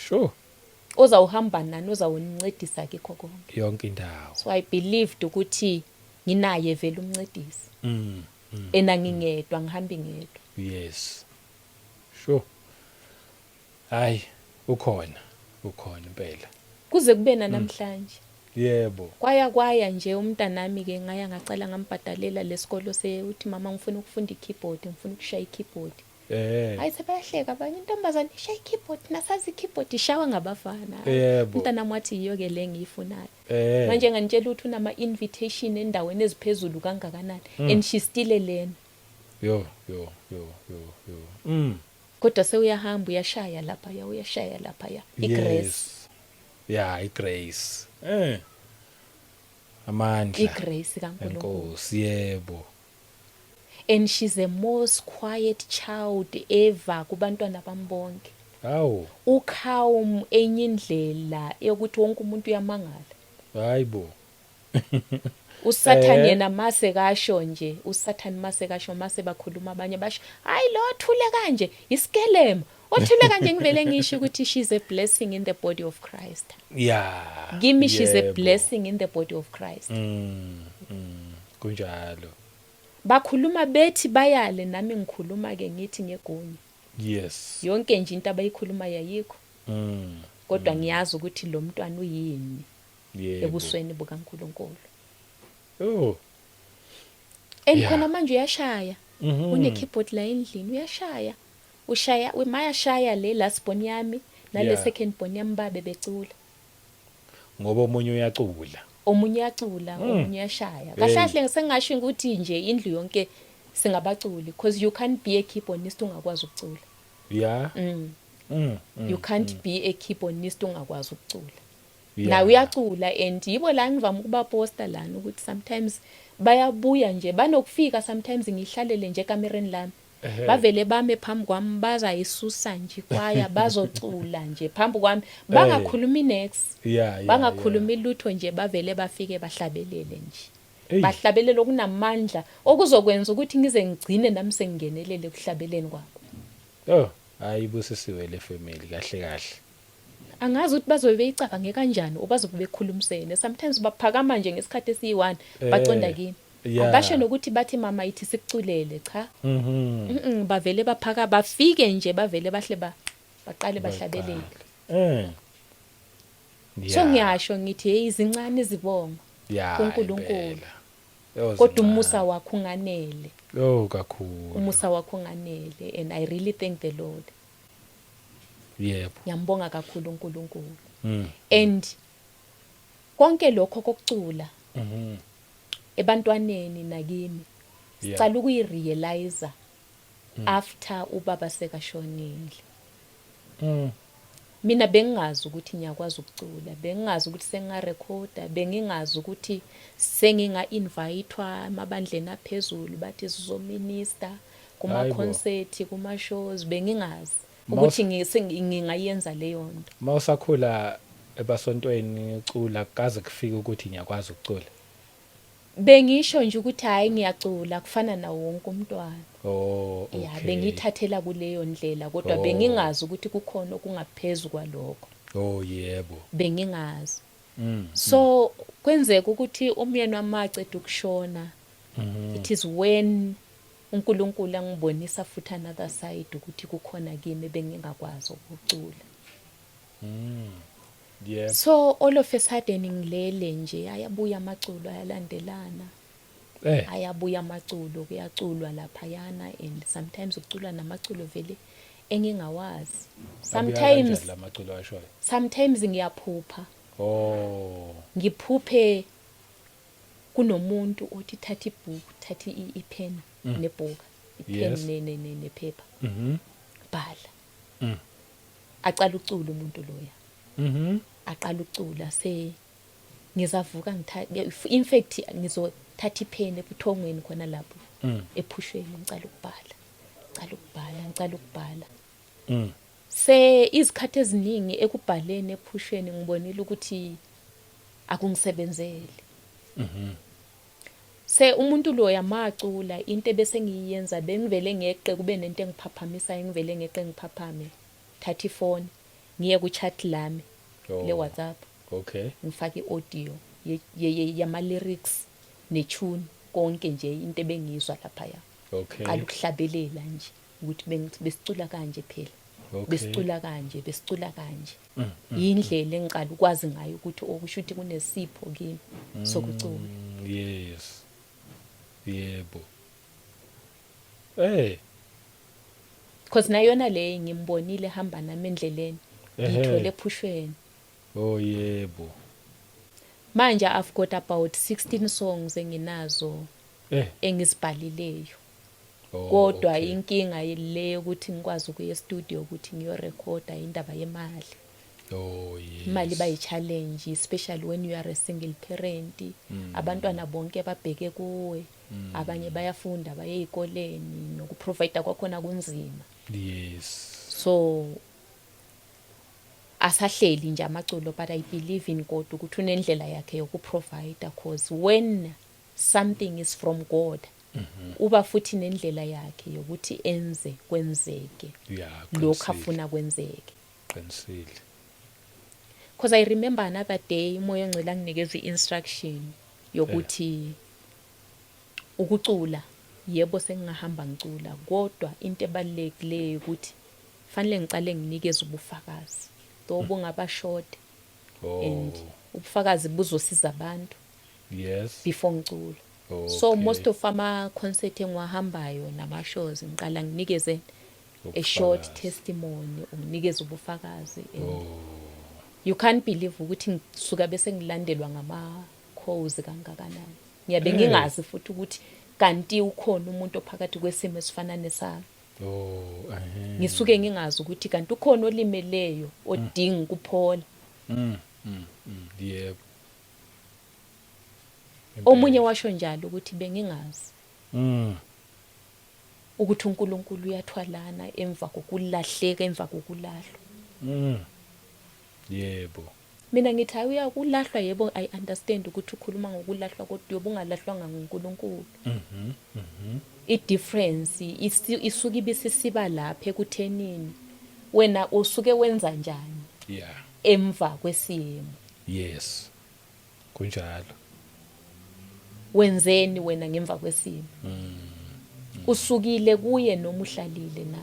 Sure. Ozawuhamba nani, ozawunincedisa kikho konke. Yonke indawo. So I believed ukuthi nginaye vele umncedisi. Ena ngingedwa, ngihambi ngedwa. Yes. Sure. Hayi, ukhona. Ukhona impela. Kuze kube namhlanje. Kwaya kwaya nje umntanami ke, ngaya ngacala ngambhadalela lesikolo se uthi, "Mama, ngifuna ukufunda i-keyboard, ngifuna ukushaya i-keyboard." Hayi, sebayahleka abanye, "Intombazane ishaya i-keyboard, nasazi i-keyboard ishawa ngabafana." Umntanami wathi, "Yiyo ke le engiyifunayo." Manje nganitshela ukuthi unama invitation endaweni eziphezulu kangakanani, and she still a learner. Yo yo yo yo yo. Kodwa sewuyahamba, uyashaya lapha ya, uyashaya lapha ya, igrace. Yes. Yeah, igrace. Amandla. Igrace kaNkulunkulu. Enkosi, yebo. And she's the most quiet child ever kubantwana bami bonke. Hawu. Ucalm enye indlela yokuthi wonke umuntu uyamangala. Hayibo. USathane yena mase kasho nje, uSathane mase kasho, mase bakhuluma abanye basho, "Hayi, lo thule kanje, isikelema. Othule kanje." Ngivele ngisho ukuthi she's a blessing in the body of Christ. Kimi she's a blessing in the body of Christ. Kunjalo. Bakhuluma bethi bayale, nami ngikhuluma ke ngithi ngegunya. Yonke nje into abayikhuluma yayikho. Kodwa ngiyazi ukuthi lo mntwana uyini ebusweni bukaNkulunkulu. Oh. And khona manje uyashaya. Une keyboard la endlini, uyashaya. Ushaya, mayashaya le last born yami nale second born yami babe becula. Ngoba omunye uyacula. Omunye uyacula, omunye uyashaya. Kahle kahle sengasho ukuthi nje indlu yonke singabaculi, because you can't be a keyboardist ungakwazi ukucula. You can't be a keyboardist ungakwazi ukucula. Nawe uyacula, and yibo la ngivama ukubaposta lana ukuthi sometimes bayabuya nje, banokufika sometimes ngihlalele nje ekamereni lami. Bavele bame phambi kwami, bazayisusa nje kwaya, bazocula nje phambi kwami, bangakhulumi nex. Bangakhulumi lutho nje, bavele bafike bahlabelele nje. Hey. Bahlabelele okunamandla okuzokwenza ukuthi ngize ngigcine nami sengingenelele ekuhlabeleni kwabo. Oh, hayi, ibusisiwe le family kahle kahle. Angazi ukuthi bazobe beyicabange kanjani o bazobe bekhulumisene. Sometimes baphakama nje ngesikhathi esiyi-one, baconda kimi. Abasho nokuthi bathi, "Mama, ithi sikuculele," cha. Bavele baphaka, bafike nje, bavele bahle ba baqale bahlabelele. So ngiyasho ngithi, hey, izincane izibongo kuNkulunkulu. Impela. Yo, Kodwa zincane. umusa wakho unganele. Oh, kakhulu. Umusa wakho unganele, and I really thank the Lord. Ngiyambonga kakhulu uNkulunkulu. And konke lokho kokucula ebantwaneni nakimi, sicala ukuyirealize after ubaba sekashonile. Mina bengingazi ukuthi ngiyakwazi ukucula, bengingazi ukuthi sengingarekhoda, bengingazi ukuthi senginga-invitwa emabandleni aphezulu, bathi sizominister kuma Hayibo. concert, kuma shows, bengingazi ukuthi ngingayenza leyo nto. Mawusakhula ebasontweni ucula, kaze kufike ukuthi ngiyakwazi ukucula? Bengisho nje ukuthi hayi, ngiyacula kufana nawo wonke umntwana. Oh, Ya, okay. bengiyithathela kuleyo ndlela, kodwa bengingazi ukuthi kukhona okungaphezulu kwalokho. Oh yebo. Bengingazi. So kwenzeka ukuthi umyeni wami aceda ukushona, it is when uNkulunkulu angibonisa futhi another side ukuthi kukhona kimi bengingakwazi ukucula. So all of a sudden ngilele nje, ayabuya amaculo, ayalandelana. Ayabuya amaculo, kuyaculwa laphayana, and sometimes ukuculwa namaculo vele engingawazi. Abuya sometimes kanjani lamaculo ashoyo? Sometimes ngiyaphupha. Ngiphuphe kunomuntu othi thatha ibhuku, thatha iphena nebhuka, ipen nephepha, bhala. Aqala ucula umuntu loya. Aqala ucula, se ngizavuka ngithatha, in fact ngizothatha ipheni ebuthongweni khona lapho ephushweni, ngicala ukubhala, ngicala ukubhala, ngicala ukubhala. Se izikhathi eziningi ekubhaleni ephushweni ngibonile ukuthi akungisebenzeli. Se umuntu lo yamacula, into ebese ngiyenza, bengivele ngeqe kube nento engiphaphamisayo, ngivele ngeqe ngiphaphame, thatha ifoni ngiye ku chat lami le WhatsApp, ngifake i-audio yama lyrics ne-tune, konke nje into ebengiyizwa laphaya. Qala ukuhlabelela nje ukuthi besicula kanje phela, besicula kanje, besicula kanje. Indlela engiqala ukwazi ngayo ukuthi okusho ukuthi kunesipho kimi sokucula. Yes, yebo, eh. Because nayona le ngimbonile ehamba nami endleleni, ngiyithole ephushweni. Oh yebo. Manje I've got about 16 songs enginazo engizibhalileyo, kodwa inkinga le yokuthi ngikwazi ukuya e-studio ukuthi ngiyorekhoda, indaba yemali. Imali iba yi-challenge, especially when you are a single parent. Abantwana bonke babheke kuwe, abanye bayafunda, baye ey'koleni, nokuprovide kwakhona kunzima. So asahleli nje amaculo, but I believe in God ukuthi unendlela yakhe yokuprovide, cause when something is from God, uba futhi nendlela yakhe yokuthi enze kwenzeke lokhu afuna kwenzeke. Because I remember another day uMoya oNgcwele anginikeza i-instruction yokuthi ukucula, yebo, sengingahamba ngicula, kodwa into ebalulekileyo ukuthi fanele ngicale nginikeze ubufakazi, though bungaba short, and ubufakazi buzosiza abantu before ngicula. So most of ama-concert engiwahambayo nama-shows, ngiqala nginikeze a short Ubufakazi. testimony, unginikeze ubufakazi, and you can't believe ukuthi ngisuka bese ngilandelwa ngama-calls kangakanani. Ngiyabe ngingazi futhi ukuthi kanti ukhona umuntu ophakathi kwesimo esifana nesami. Ngisuke ngingazi ukuthi kanti ukhona olimeleyo odinga ukuphola. Yebo. Omunye Impela. washo njalo ukuthi bengingazi ukuthi uNkulunkulu uyathwalana emva kokulahleka, emva kokulahlwa. Yebo. Mina ngithi hayi, uyakulahlwa, yebo, I understand ukuthi ukhuluma ngokulahlwa, kodwa uyobe ungalahlwanga nguNkulunkulu. I-difference isuke ibisisiba lapha ekuthenini wena usuke wenza njani emva kwesimo. Yes. Kunjalo. Wenzeni wena ngemva kwesimo? Usukile kuye noma uhlalile na?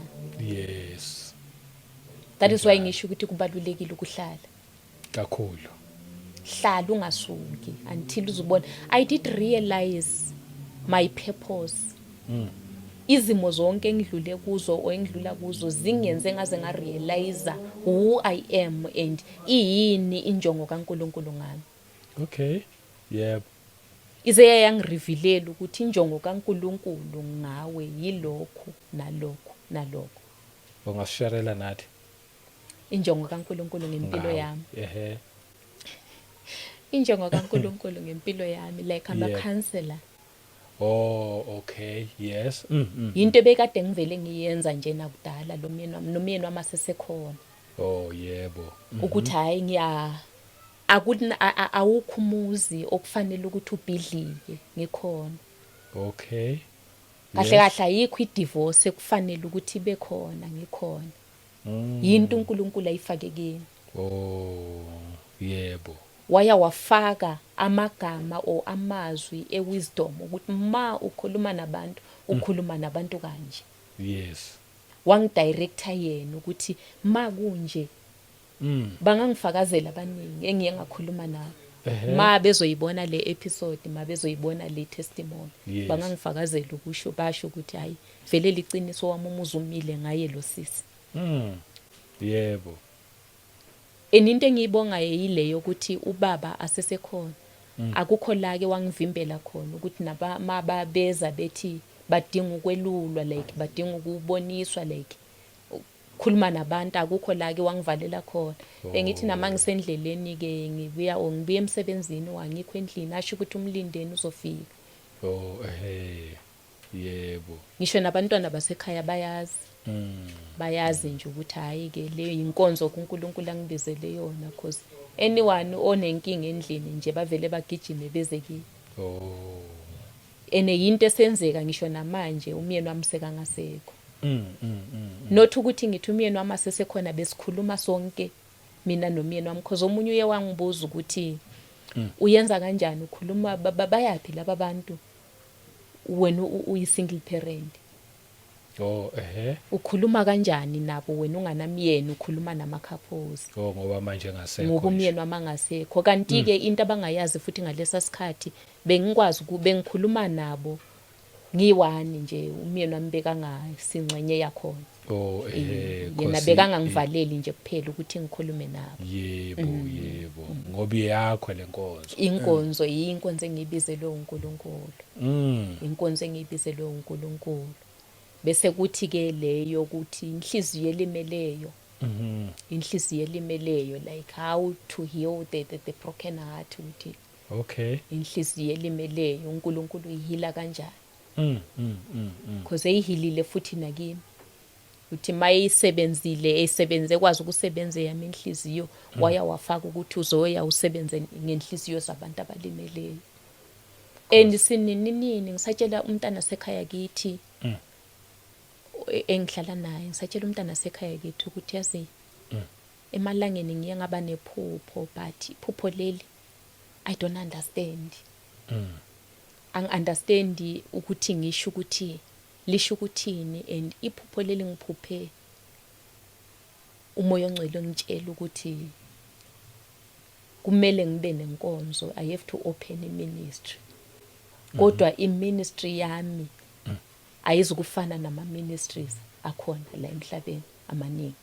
That is why ngisho ukuthi kubalulekile ukuhlala. Kakhulu. Hlala ungasuki until uzubona. I did realize my purpose. Izimo zonke engidlule kuzo or engidlula kuzo zingenze ngaze ngarealize who I am and iyini injongo kaNkulunkulu ngami. Okay. Yebo. Ize yangirevealela ukuthi injongo kaNkulunkulu ngawe yilokhu nalokhu nalokho. Ungasisharela nathi. Injongo kaNkulunkulu ngempilo Ngawe. yami. Injongo kaNkulunkulu ngempilo yami, like I'm a counselor. Oh, okay. Yes. Into ebekade ngivele ngiyenza nje nakudala lo myeni wami, nomyeni wami asesekhona. Oh, yebo. Ukuthi hayi, ngiya akuna awukho umuzi okufanele ukuthi ubhidlike ngikhona. Kahle kahle ayikho i-divorce ekufanele ukuthi ibe khona ngikhona. Yinto uNkulunkulu ayifake kimi. Oh, yebo. Waya wafaka amagama or amazwi e-wisdom ukuthi ma ukhuluma nabantu, ukhuluma nabantu kanje. Wangidirector yena ukuthi ma kunje. Bangangifakazela abaningi engiye ngakhuluma nabo. Ma bezoyibona le episode, ma bezoyibona le testimony, bangangifakazela ukusho, basho ukuthi hayi, vele liciniso, wami umuzi umile ngaye lo sisi. Yebo. And into engiyibongayo yile yokuthi ubaba asesekhona, akukho la ke wangivimbela khona ukuthi naba mababeza bethi badinga ukwelulwa, like badinga ukuboniswa, like khuluma nabantu, akukho la ke wangivalela khona. Bengithi nama ngisendleleni ke ngibuya or ngibuya emsebenzini, wangikho endlini, asho ukuthi umlindeni uzofika. Oh, ehe. Yebo. Ngisho nabantwana basekhaya bayazi. Bayazi nje ukuthi hayi ke, leyo inkonzo kuNkulunkulu angibizele yona, cause anyone onenkinga endlini nje bavele bagijime beze kimi. Ene yinto esenzeka ngisho namanje umyeni wami sekangasekho. Not ukuthi ngithi umyeni wami asesekhona, besikhuluma sonke mina nomyeni wami, cause omunye uye wangibuza ukuthi uyenza kanjani, ukhuluma bayaphi laba bantu, wena uyi single parent? Oh, ehe. Ukhuluma kanjani nabo wena unganamyeni, ukhuluma nama couples? Oh, ngoba manje ngasekho. Ngoba umyeni wami angasekho. Kanti ke into abangayazi futhi, ngalesa sikhathi bengikwazi bengikhuluma nabo ngiwani nje, umyeni wami bekangasingxenye yakhona. Oh, ehe. Yena bekangangivaleli nje kuphela ukuthi ngikhulume nabo. Yebo, ngoba iyakho lenkonzo. Inkonzo, yinkonzo engiyibizelwe uNkulunkulu. Inkonzo engiyibizelwe uNkulunkulu. Bese kuthi ke leyo ukuthi inhliziyo elimeleyo. Inhliziyo elimeleyo, like how to heal the broken heart, ukuthi inhliziyo elimeleyo uNkulunkulu uyiheala kanjani. Because eyihealile futhi nakimi. Uthi mayisebenzile, esebenze kwazi ukusebenza yami inhliziyo, waya wafaka ukuthi uzoya usebenze ngenhliziyo zabantu abalimeleyo. And sinini nini ngisatshela umntana sekhaya kithi engihlala naye, ngisatshela umntana sekhaya kithi ukuthi yazi, emalangeni ngiye ngaba nephupho, but iphupho leli I don't understand. Angi-understand ukuthi ngisho ukuthi lisho ukuthini, and iphupho leli ngiphuphe umoya ongcwele ongitshela ukuthi kumele ngibe nenkonzo, I have to open a ministry, kodwa i-ministry yami ayizukufana nama ministries akhona la emhlabeni amaningi.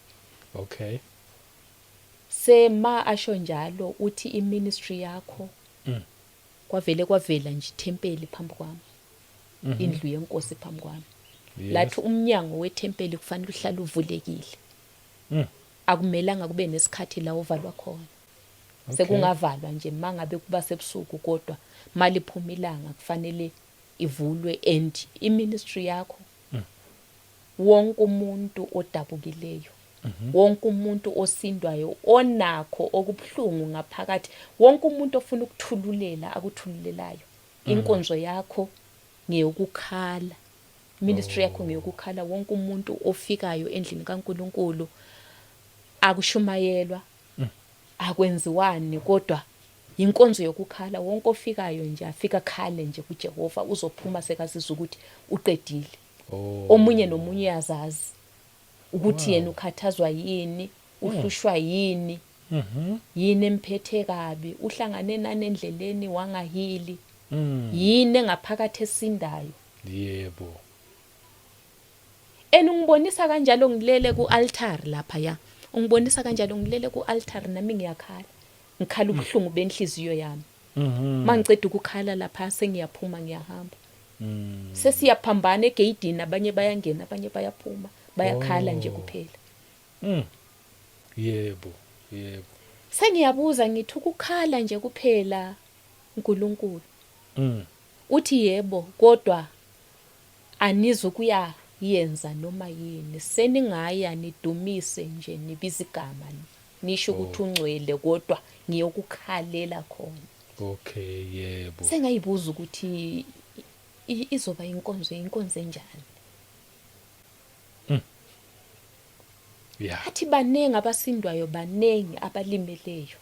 Sema asho njalo, uthi i-ministry yakho, kwavele kwavela nje ithempeli phambi kwami, indlu yenkosi phambi kwami. Lathi umnyango wethempeli kufanele uhlale uvulekile. Akumelanga kube nesikhathi la uvalwa khona. Sekungavalwa nje mangabe kuba sebusuku, kodwa maliphuma ilanga kufanele ivulwe. And i-ministry yakho, wonke umuntu odabukileyo, wonke umuntu osindwayo, onakho okubuhlungu ngaphakathi, wonke umuntu ofuna ukuthululela akuthululelayo, inkonzo yakho ngeyokukhala, ministry yakho ngeyokukhala. Wonke umuntu ofikayo endlini kaNkuluNkulu, akushumayelwa, akwenziwani, kodwa inkonzo yokukhala. Wonke ofikayo nje afika khale nje kuJehova, uzophuma sekazizwa ukuthi uqedile. Omunye nomunye uyazazi ukuthi yena ukhathazwa yini, uhlushwa yini, yini emphethe kabi, uhlangane nani endleleni wangaheali, yini engaphakathi esindayo. And ungibonisa kanjalo ngilele ku-altar lapha, ya, ungibonisa kanjalo ngilele ku-altar, nami ngiyakhala, ngikhala ubuhlungu benhliziyo yami. Mangiceda ukukhala lapha, sengiyaphuma, ngiyahamba. Sesiyaphambana egeyidini, abanye bayangena, abanye bayaphuma, bayakhala nje kuphela. Yebo. Yebo. Sengiyabuza, ngithi ukukhala nje kuphela, uNkulunkulu? Uthi yebo, kodwa anizukuya yenza noma yini, seningaya nidumise nje, nibiza igama, nisho ukuthi ungcwele, kodwa ngiyokukhalela khona. Okay, yebo. Sengayibuza ukuthi izoba inkonzo enjani. Athi baningi abasindwayo, baningi abalimeleyo.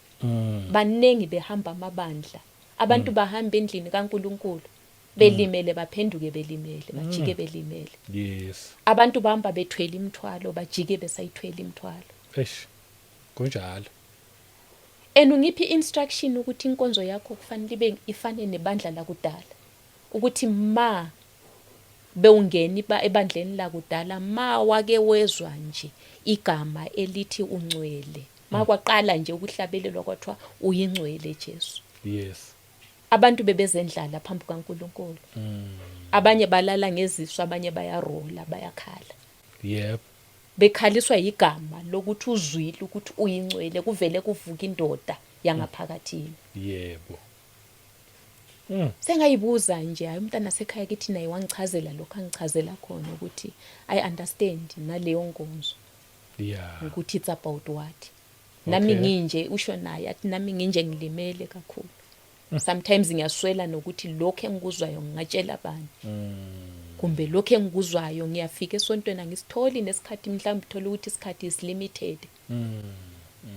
Baningi behamba amabandla. Abantu bahamba endlini kaNkuluNkulu belimele, baphenduke belimele, bajike belimele. Abantu bahamba bethwele imithwalo, bajike besayithwele imithwalo. Eish. Kunjalo. And ungiphi instruction ukuthi inkonzo yakho kufanele ibe ifane nebandla lakudala. Ukuthi ma bewungena ebandleni lakudala, ma wake wezwa nje igama elithi ungcwele, ma kwaqala nje ukuhlabelelwa kwathiwa uyingcwele Jesu. Abantu bebezendlala phambi kukaNkuluNkulu. Abanye balala ngezisu, abanye bayarola, bayakhala. Bekhaliswa igama lokuthi uzwile ukuthi uyingcwele, kuvele kuvuka indoda yangaphakathini. Sengayibuza nje, hayi, umntana sekhaya kithi naye wangichazela lokho angichazela khona ukuthi I understand naleyo nkonzo ukuthi it's about what. Nami nginje, usho naye athi nami nginje ngilimele kakhulu. Sometimes ngiyaswela nokuthi lokho engikuzwayo ngingatshela bani. Kumbe lokho engikuzwayo ngiyafika esontweni angisitholi nesikhathi, mhlawumbe uthola ukuthi isikhathi is limited.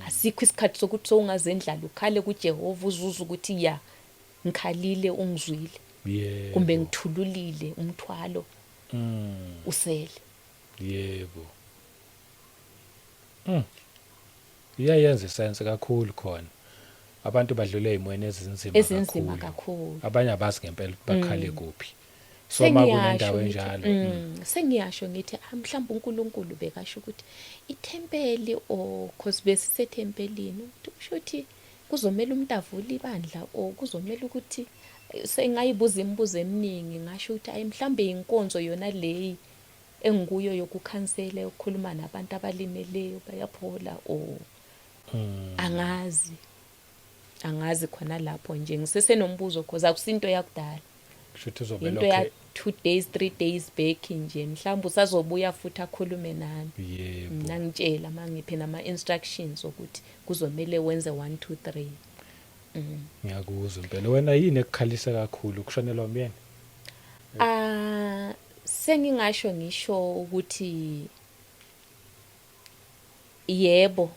Asikho isikhathi sokuthi sowungazendlala ukhale kuJehova uzuze ukuthi ya ngikhalile ungizwile. Kumbe ngithululile umthwalo usele. Yebo. Iyayenza isense kakhulu khona. Abantu badlule ezimweni ezinzima Ezinzima kakhulu. Abanye abazi ngempela ukuthi bakhale kuphi. So ma kunendawo enjalo. Sengiyasho ngithi mhlawumbe uNkulunkulu bekasho ukuthi ithempeli or cause besisethempelini, ukuthi kusho ukuthi kuzomela umuntu avule ibandla or kuzomela ukuthi sengayibuza imibuzo eminingi, ngasho ukuthi ayi mhlawumbe inkonzo yona leyi engikuyo yokukhansela, yokukhuluma nabantu abalimeleyo bayaphola or angazi. Angazi khona lapho nje ngisesenombuzo cause akusinto yakudala. Kusho ukuthi uzobe Into ya 2 days 3 days back nje, mhlawumbe usazobuya futhi akhulume nami. Nangitshela mangiphe nama instructions ukuthi kuzomele wenze 1 2 3. Ngiyakuzwa impela. Wena yini ekukhalisa kakhulu, ukushonelwa umyeni? Sengingasho ngisho ukuthi yebo.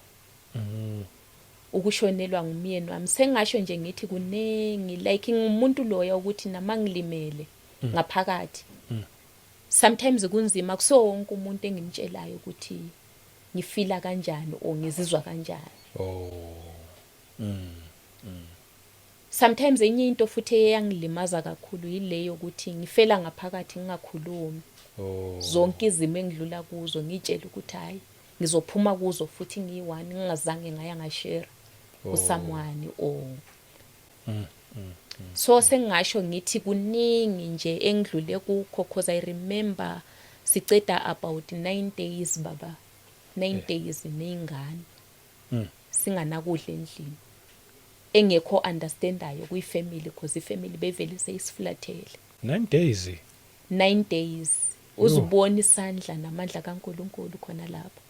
Ukushonelwa ngumyeni wami sengasho nje ngithi kunengi, like ngumuntu loya ukuthi nama ngilimele ngaphakathi. Sometimes kunzima kuso wonke umuntu engimtshelayo ukuthi ngifila kanjani or ngizizwa kanjani. Sometimes enye into futhi eyangilimaza kakhulu yileyo ukuthi ngifela ngaphakathi ngingakhulumi. Zonke izimo engidlula kuzo ngitshela ukuthi hayi ngizophuma kuzo futhi ngiyi-one, ngingazange ngaya ngashare kusomeone or so sengingasho ngithi kuningi nje engidlule kukho cause I remember siceda about 9 days baba, 9 days neyingane singanakudla endlini, engekho understandayo kuyifamily cause ifamily bevele seyisiflathele. 9 days. 9 days uzubona isandla namandla kaNkuluNkulu khona lapho.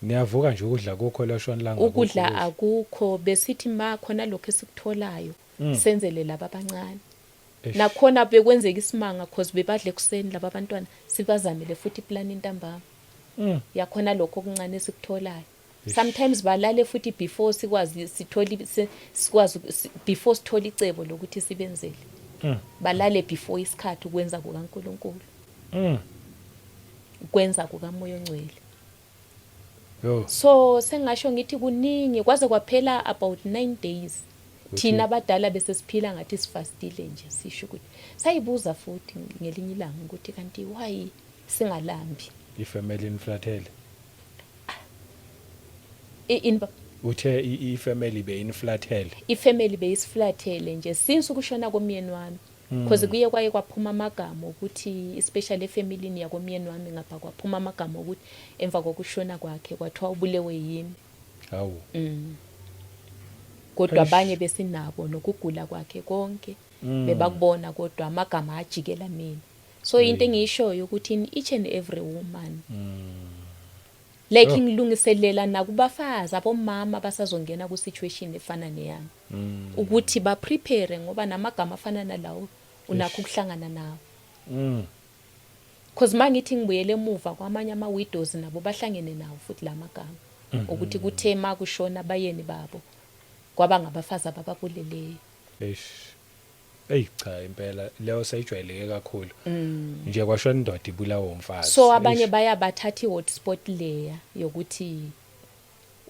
Niyavuka nje ukudla kukho lashona langa ukudla akukho, besithi ma khona lokho esikutholayo senzele laba abancane. Nakhona bekwenzeka isimanga cause bebadle kuseni laba abantwana, sibazamele futhi iplan intambama. Yakhona lokho okuncane esikutholayo. Sometimes balale futhi before sikwazi sithole sikwazi before sithole icebo lokuthi sibenzele. Balale before isikhathi ukwenza kukaNkuluNkulu. Ukwenza kukaMoya oNgcwele. So sengasho ngithi kuningi kwaze kwaphela about 9 days. Thina abadala bese siphila ngathi sifastile nje, sisho ukuthi sayibuza futhi ngelinye ilanga ukuthi kanti why singalambi. Ifamily inflathele. Uthe ifamily beyinflathele. Ifamily beyisiflathele nje since ukushona komyeni wami. Because kuye kwaye kwaphuma amagama ukuthi especially efamilini yakomyeni wami ngapha kwaphuma amagama ukuthi emva kokushona kwakhe kwathiwa ubulewe yimi. Hawu. Kodwa abanye besinabo nokugula kwakhe konke bebakubona kodwa amagama ajikela mina. So into engiyishoyo ukuthi in each and every woman like ngilungiselela nakubafazi abomama basazongena ku situation efana neyami ukuthi ba prepare ngoba namagama afana nalawo unakho ukuhlangana nawo. Cause mangithi ngibuyele emuva kwamanye ama-widows, nabo bahlangene nawo futhi la magama ukuthi kuthe ma kushona abayeni babo kwaba ngabafazi abababuleleyo. Eish. Eyi cha, impela leyo seyijwayeleke kakhulu. Nje kwashona indoda ibulawa umfazi. So abanye Eish. Bayabathatha i-hotspot leya yokuthi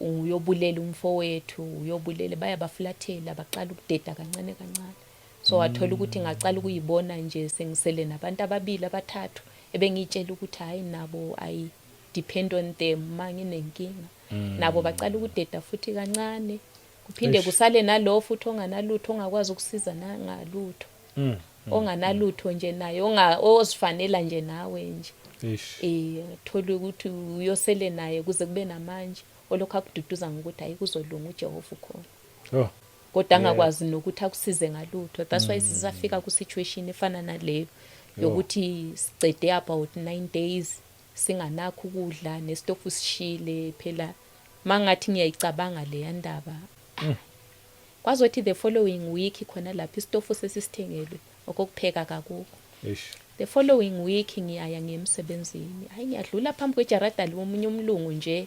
uyobulela umfowethu, uyobulele, bayabafulathela, baqala ukudeda kancane kancane. So wathola ukuthi ngacala ukuyibona nje sengisele nabantu ababili, abathathu ebengiyitshela ukuthi hayi, nabo I depend on them ma nginenkinga. Nabo bacala ukudeda futhi kancane, kuphinde Eish. kusale nalo futhi onganalutho, ongakwazi ukusiza nangalutho, onganalutho nje naye, ozifanela nje nawe nje. Eish. Thola ukuthi uyosele naye kuze kube namanje, olokhu akududuza ngokuthi hayi, kuzolunga, uJehova ukhona, kodwa angakwazi nokuthi akusize ngalutho. That's why sisafika ku-situation efana naleyo yokuthi sicede about 9 days singanakho ukudla, nesitofu sishile phela. Mangathi ngiyayicabanga leya ndaba, kwazothi the following week khona lapho isitofu sesisithengelwe, okokupheka kakukho. Eish. The following week ngiyaya ngiye emsebenzini, hayi, ngiyadlula phambi kwejarada lomunye umlungu nje,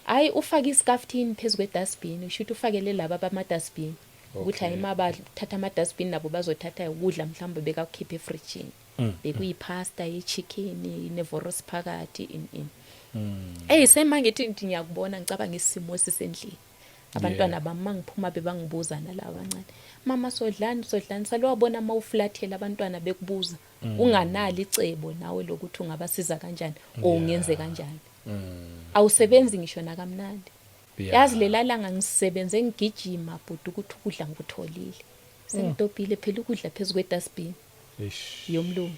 hayi, ufake iskaftin phezu kwedustbin, usho ukuthi ufakele laba bama-dustbin ukuthi hayi, ma bathatha ama-dustbin nabo bazothatha ukudla mhlawumbe bekakukhipha efrijini. Bekuyiphasta ye-chicken nevorosi phakathi in in. Eyi, semangithi ngithi ngiyakubona, ngicabanga isimo esisendlini, abantwana bami mangiphuma bebangibuza nalaba abancane, "Mama, sodlani, sodlani?" Salowabona uma ufulathela abantwana bekubuza, unganalo icebo nawe lokuthi ungabasiza kanjani or ungenze kanjani, awusebenzi ngisho nakamnandi. Yazi, lela langa ngisebenze ngigijima bhuti ukuthi ukudla ngikutholile, sengidobhile phela ukudla phezu kwedustbin Eish. yomlungu.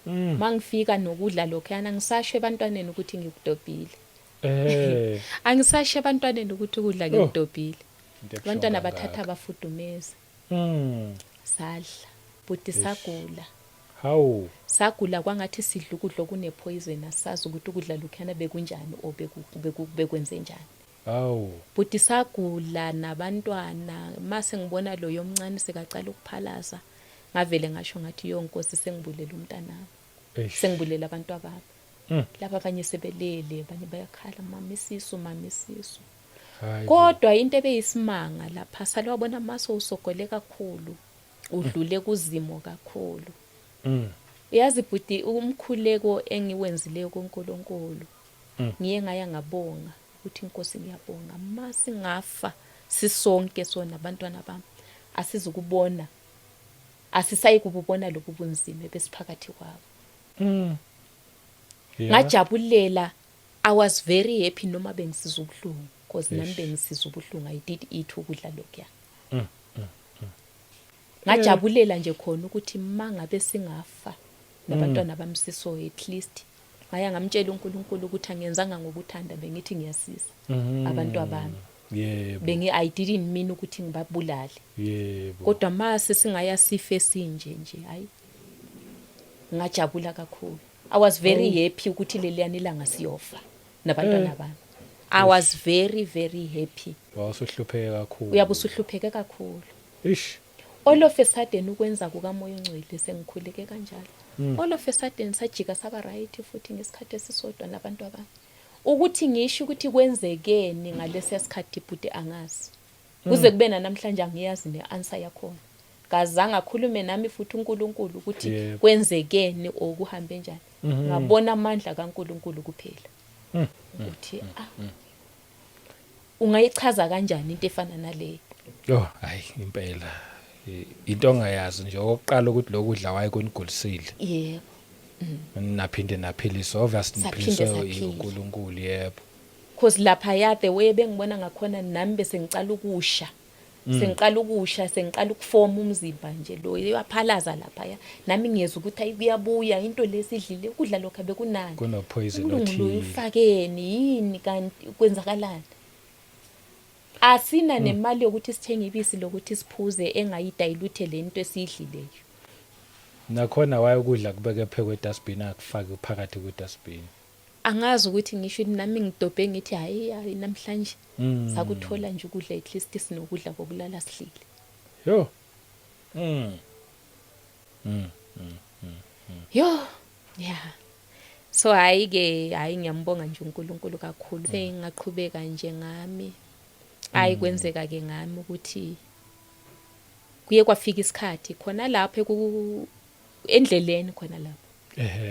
Mangifika nokudla lokhuyana, ngisasho ebantwaneni ukuthi ngikudobhile. Angisasho ebantwaneni ukuthi ukudla ngikudobhile. Into ebuhlungu Abantwana bathatha kangaka. bafudumeza, sadla bhuti, sagula. Hawu. Sagula kwangathi sidla ukudla okunepoison, asazi ukuthi ukudla lokhuyana bekunjani or bekwenze njani. Hawu. Bhuti, sagula nabantwana. Mase ngibona loyo omncane sekacala ukuphalaza, ngavele ngasho ngathi, "Yo Nkosi, sengibulela umntanami." Eish. Sengibulela abantu abami. Laba abanye sebelele, abanye bayakhala, "Mama, isisu, mama, isisu." Hayi. Kodwa into ebeyisimanga lapha, sale wabona maso usogole kakhulu, udlule kuzimo kakhulu. Uyazi bhuti, umkhuleko engiwenzileyo kuNkulunkulu, ngiye ngaya ngabonga ukuthi, "Inkosi, ngiyabonga, masingafa sisonke sona abantwana bami, asizukubona, asisayi kububona lobu bunzima ebesiphakathi kwabo." Ngajabulela, I was very happy noma bengisizwa ubuhlungu, because nami Eish. bengisizwa ubuhlungu. I did eat ukudla lokhuya. Ngajabulela nje khona ukuthi mangabe singafa nabantwana bami siso, at least ngaya ngamtshela uNkulunkulu ukuthi angiyenzanga ngokuthanda, bengithi ngiyasiza abantu abami. Bengi I didn't mean ukuthi ngibabulale. Kodwa mase singaya sife sinje nje, hayi, ngajabula kakhulu. I was very happy ukuthi leliyani ilanga siyofa nabantwana bami. I was very very happy. Wawusuhlupheke kakhulu. Uyabe usuhlupheke kakhulu. Ish. All of a sudden, ukwenza kukaMoya oNgcwele, sengikhuleke kanjalo, all of a sudden sajika saba right futhi ngesikhathi esisodwa nabantu abanye. Ukuthi ngisho ukuthi kwenzekeni ngalesiya sikhathi bhuti, angazi. Kuze kube namhlanje angiyazi ne-answer yakhona. Kazange akhulume nami futhi uNkulunkulu ukuthi kwenzekeni or kuhambe njani. Ngabona amandla kaNkulunkulu kuphela ukuthi ah, ungayichaza kanjani into efana naleyo? Yo, hayi impela. Into ongayazi nje okokuqala ukuthi lokudla wayekunigulisile. Naphinde naphiliswa, obviously. Saphinde niphiliswe saphila. uNkulunkulu, yebo. Cause lapha ya, the way bengibona ngakhona nami, bese ngicala ukusha, sengiqala ukusha, sengiqala ukufoma umzimba nje lo uyaphalaza lapha ya, nami ngiyezwa ukuthi ayi, kuyabuya into lesidlile ukudla lokho bekunani. Kuno poison Umlungu lo othile. ufakeni yini kanti, kwenzakalani? Asina nemali yokuthi sithenge ibisi lokuthi siphuze engayidilute lento esiyidlileyo. Nakhona waye ukudla kubeke phekwe edustbin, akufake phakathi kwe-dustbin. Angazi ukuthi ngisho ukuthi nami ngidobhe ngithi hayi hayi, namhlanje sakuthola nje ukudla, at least sinokudla kokulala sidlile. Yo. Yo, yeah. So hayi ke, hayi, ngiyambonga nje uNkulunkulu kakhulu. Sengaqhubeka nje ngami, hayi, kwenzeka ke ngami ukuthi kuye kwafika isikhathi khona lapho endleleni khona lapho,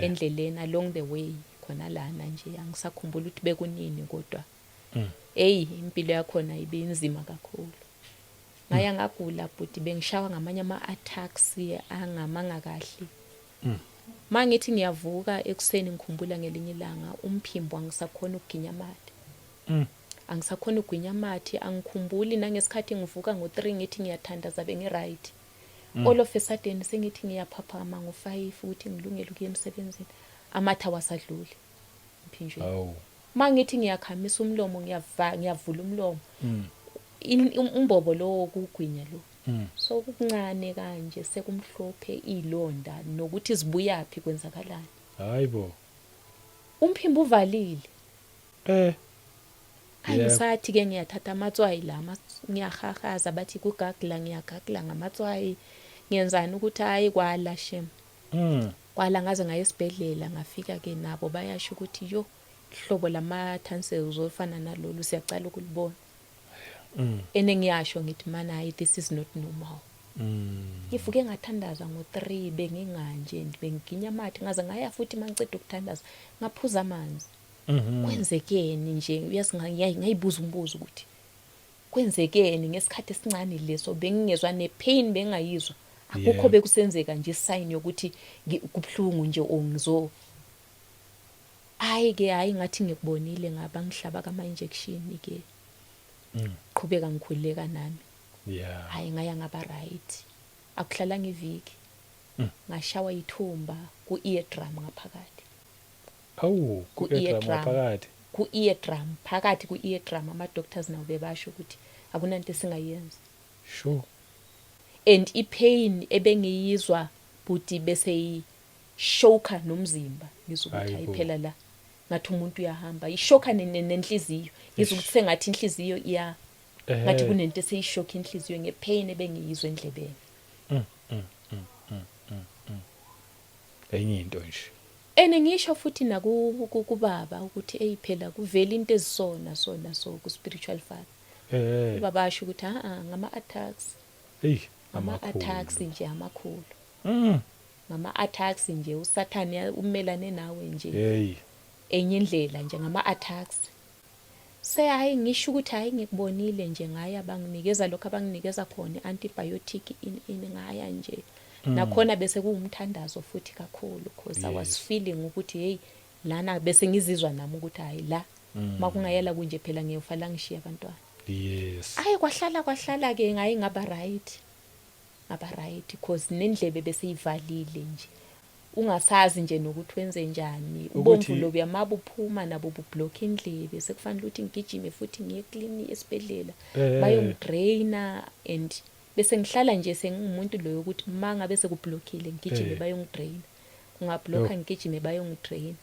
endleleni, along the way khona lana nje, angisakhumbula ukuthi bekunini, kodwa hey, impilo yakhona ibinzima kakhulu. Ngaya ngagula bhuti, bengishawa ngamanye ama-attacks angamanga kahle. Mangithi ngiyavuka ekuseni, ngikhumbula ngelinye ilanga umphimbo angisakhona ukuginya amathe. Angisakhona ukugwinya amathe, angikhumbuli nangesikhathi ngivuka ngo-3 ngithi ngiyathandaza, bengi-right. All of a sudden sengithi ngiyaphaphama ngo-5 ukuthi ngilungele ukuya emsebenzini, amathe awasadluli emphinjweni. Awu. Mangithi ngiyakhamisa umlomo, ngiyavula umlomo, umbobo lo wokugwinya lo, so kuncane kanje, sekumhlophe ilonda, nokuthi zibuyaphi, kwenzakalani. Hayibo. Umphimbo uvalile. Hayi, ngisathi ke ngiyathatha amatswayi la, ngiyahahaza, bathi kugagla, ngiyagagla ngamatswayi, ngiyenzani ukuthi hayi, kwala shem. Kwala ngaze ngaye esibhedlela, ngafika ke nabo bayasho ukuthi yo, hlobo lama tonsils ofana nalolu siyacala ukulibona. Ene ngiyasho ngithi mana, hayi, this is not normal. Ngivuke ngathandaza ngo-3, benginganje, bengiginya amathe, ngaze ngaya futhi mangiceda ukuthandaza ngaphuza amanzi. Kwenzekeni nje? Uyazi, ngayibuza umbuzo ukuthi kwenzekeni ngesikhathi esincane leso, bengingezwa ne-pain, bengayizwa, akukho bekusenzeka nje sign yokuthi kubuhlungu nje or ngizo, hayi ke, hayi, ngathi ngikubonile, ngaba ngihlaba kama injection ke, qhubeka ngikhuleka nami. Hayi, ngaya ngaba right, akuhlalanga iviki, ngashawa ithumba ku-ear drum ngaphakathi. Awu, ku-eardrum? Ku-eardrum. Ngaphakathi? Ku-ear drum phakathi, ku-ear drum. Ama-doctors nawo bebasho ukuthi akunanto esingayenza. And i-pain ebengiyizwa buti bese yishoka nomzimba, ngizwa ukuthi Hayibo. hayi phela la ngathi umuntu uyahamba, ishoka nenhliziyo, ngizwa ukuthi sengathi inhliziyo iya ngathi kunento eseyishoka inhliziyo nge-pain ebengiyizwa endlebeni. Enye into nje. Ene ngisho futhi kubaba ukuthi eyi, phela kuvela into ezisona sona, so ku-spiritual father, ubaba asho ukuthi a ngama-attacks. Hey. Ngama-attacks nje amakhulu. Ngama-attacks nje, usathane umelane nawe nje. Enye indlela nje, ngama-attacks. Se hayi, ngisho ukuthi hayi, ngikubonile nje, ngaya banginikeza lokho abanginikeza khona, i-antibiotic ini ini, ngaya nje nakhona bese kuwumthandazo futhi kakhulu, because I was feeling ukuthi hey, lana bese ngizizwa nami ukuthi hayi, la makungayela kunje phela ngiyofa la, ngishiya abantwana. Hayi, kwahlala kwahlala ke, ngayi ngaba right, ngaba right, because nendlebe bese ivalile nje, ungasazi nje nokuthi wenze njani. Ubomvu lobuya mabuphuma nabo bublock indlebe, sekufanele ukuthi ngigijime futhi ngiye eklinikhi, esibhedlela, bayongidraina, and bese ngihlala nje sengingumuntu loyo ukuthi mangabe sekublockile ngigijime bayongidraina, kungablocka ngigijime bayongidraina.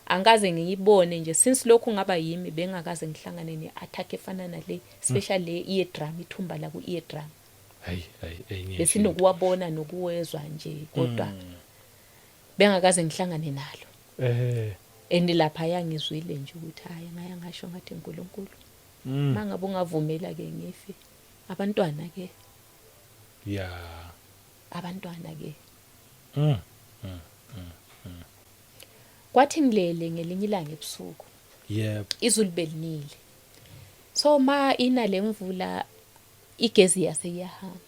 Angikaze ngiyibone nje since lokhu ngaba yimi, bengakaze ngihlangane ne-attack efana nale, especially le ear drum, ithumba la ku-ear drum. Hayi hayi, enye nje into. Besinokuwabona nokuwezwa nje, kodwa bengakaze ngihlangane nalo. And lapha yangizwile nje ukuthi hayi, ngaya ngasho ngathi uNkulunkulu, mangabe ungavumela ke ngife, abantwana ke, abantwana ke. Kwathi ngilele ngelinye ilanga ebusuku, izulu belinile, so ma ina lemvula igezi yase iyahamba.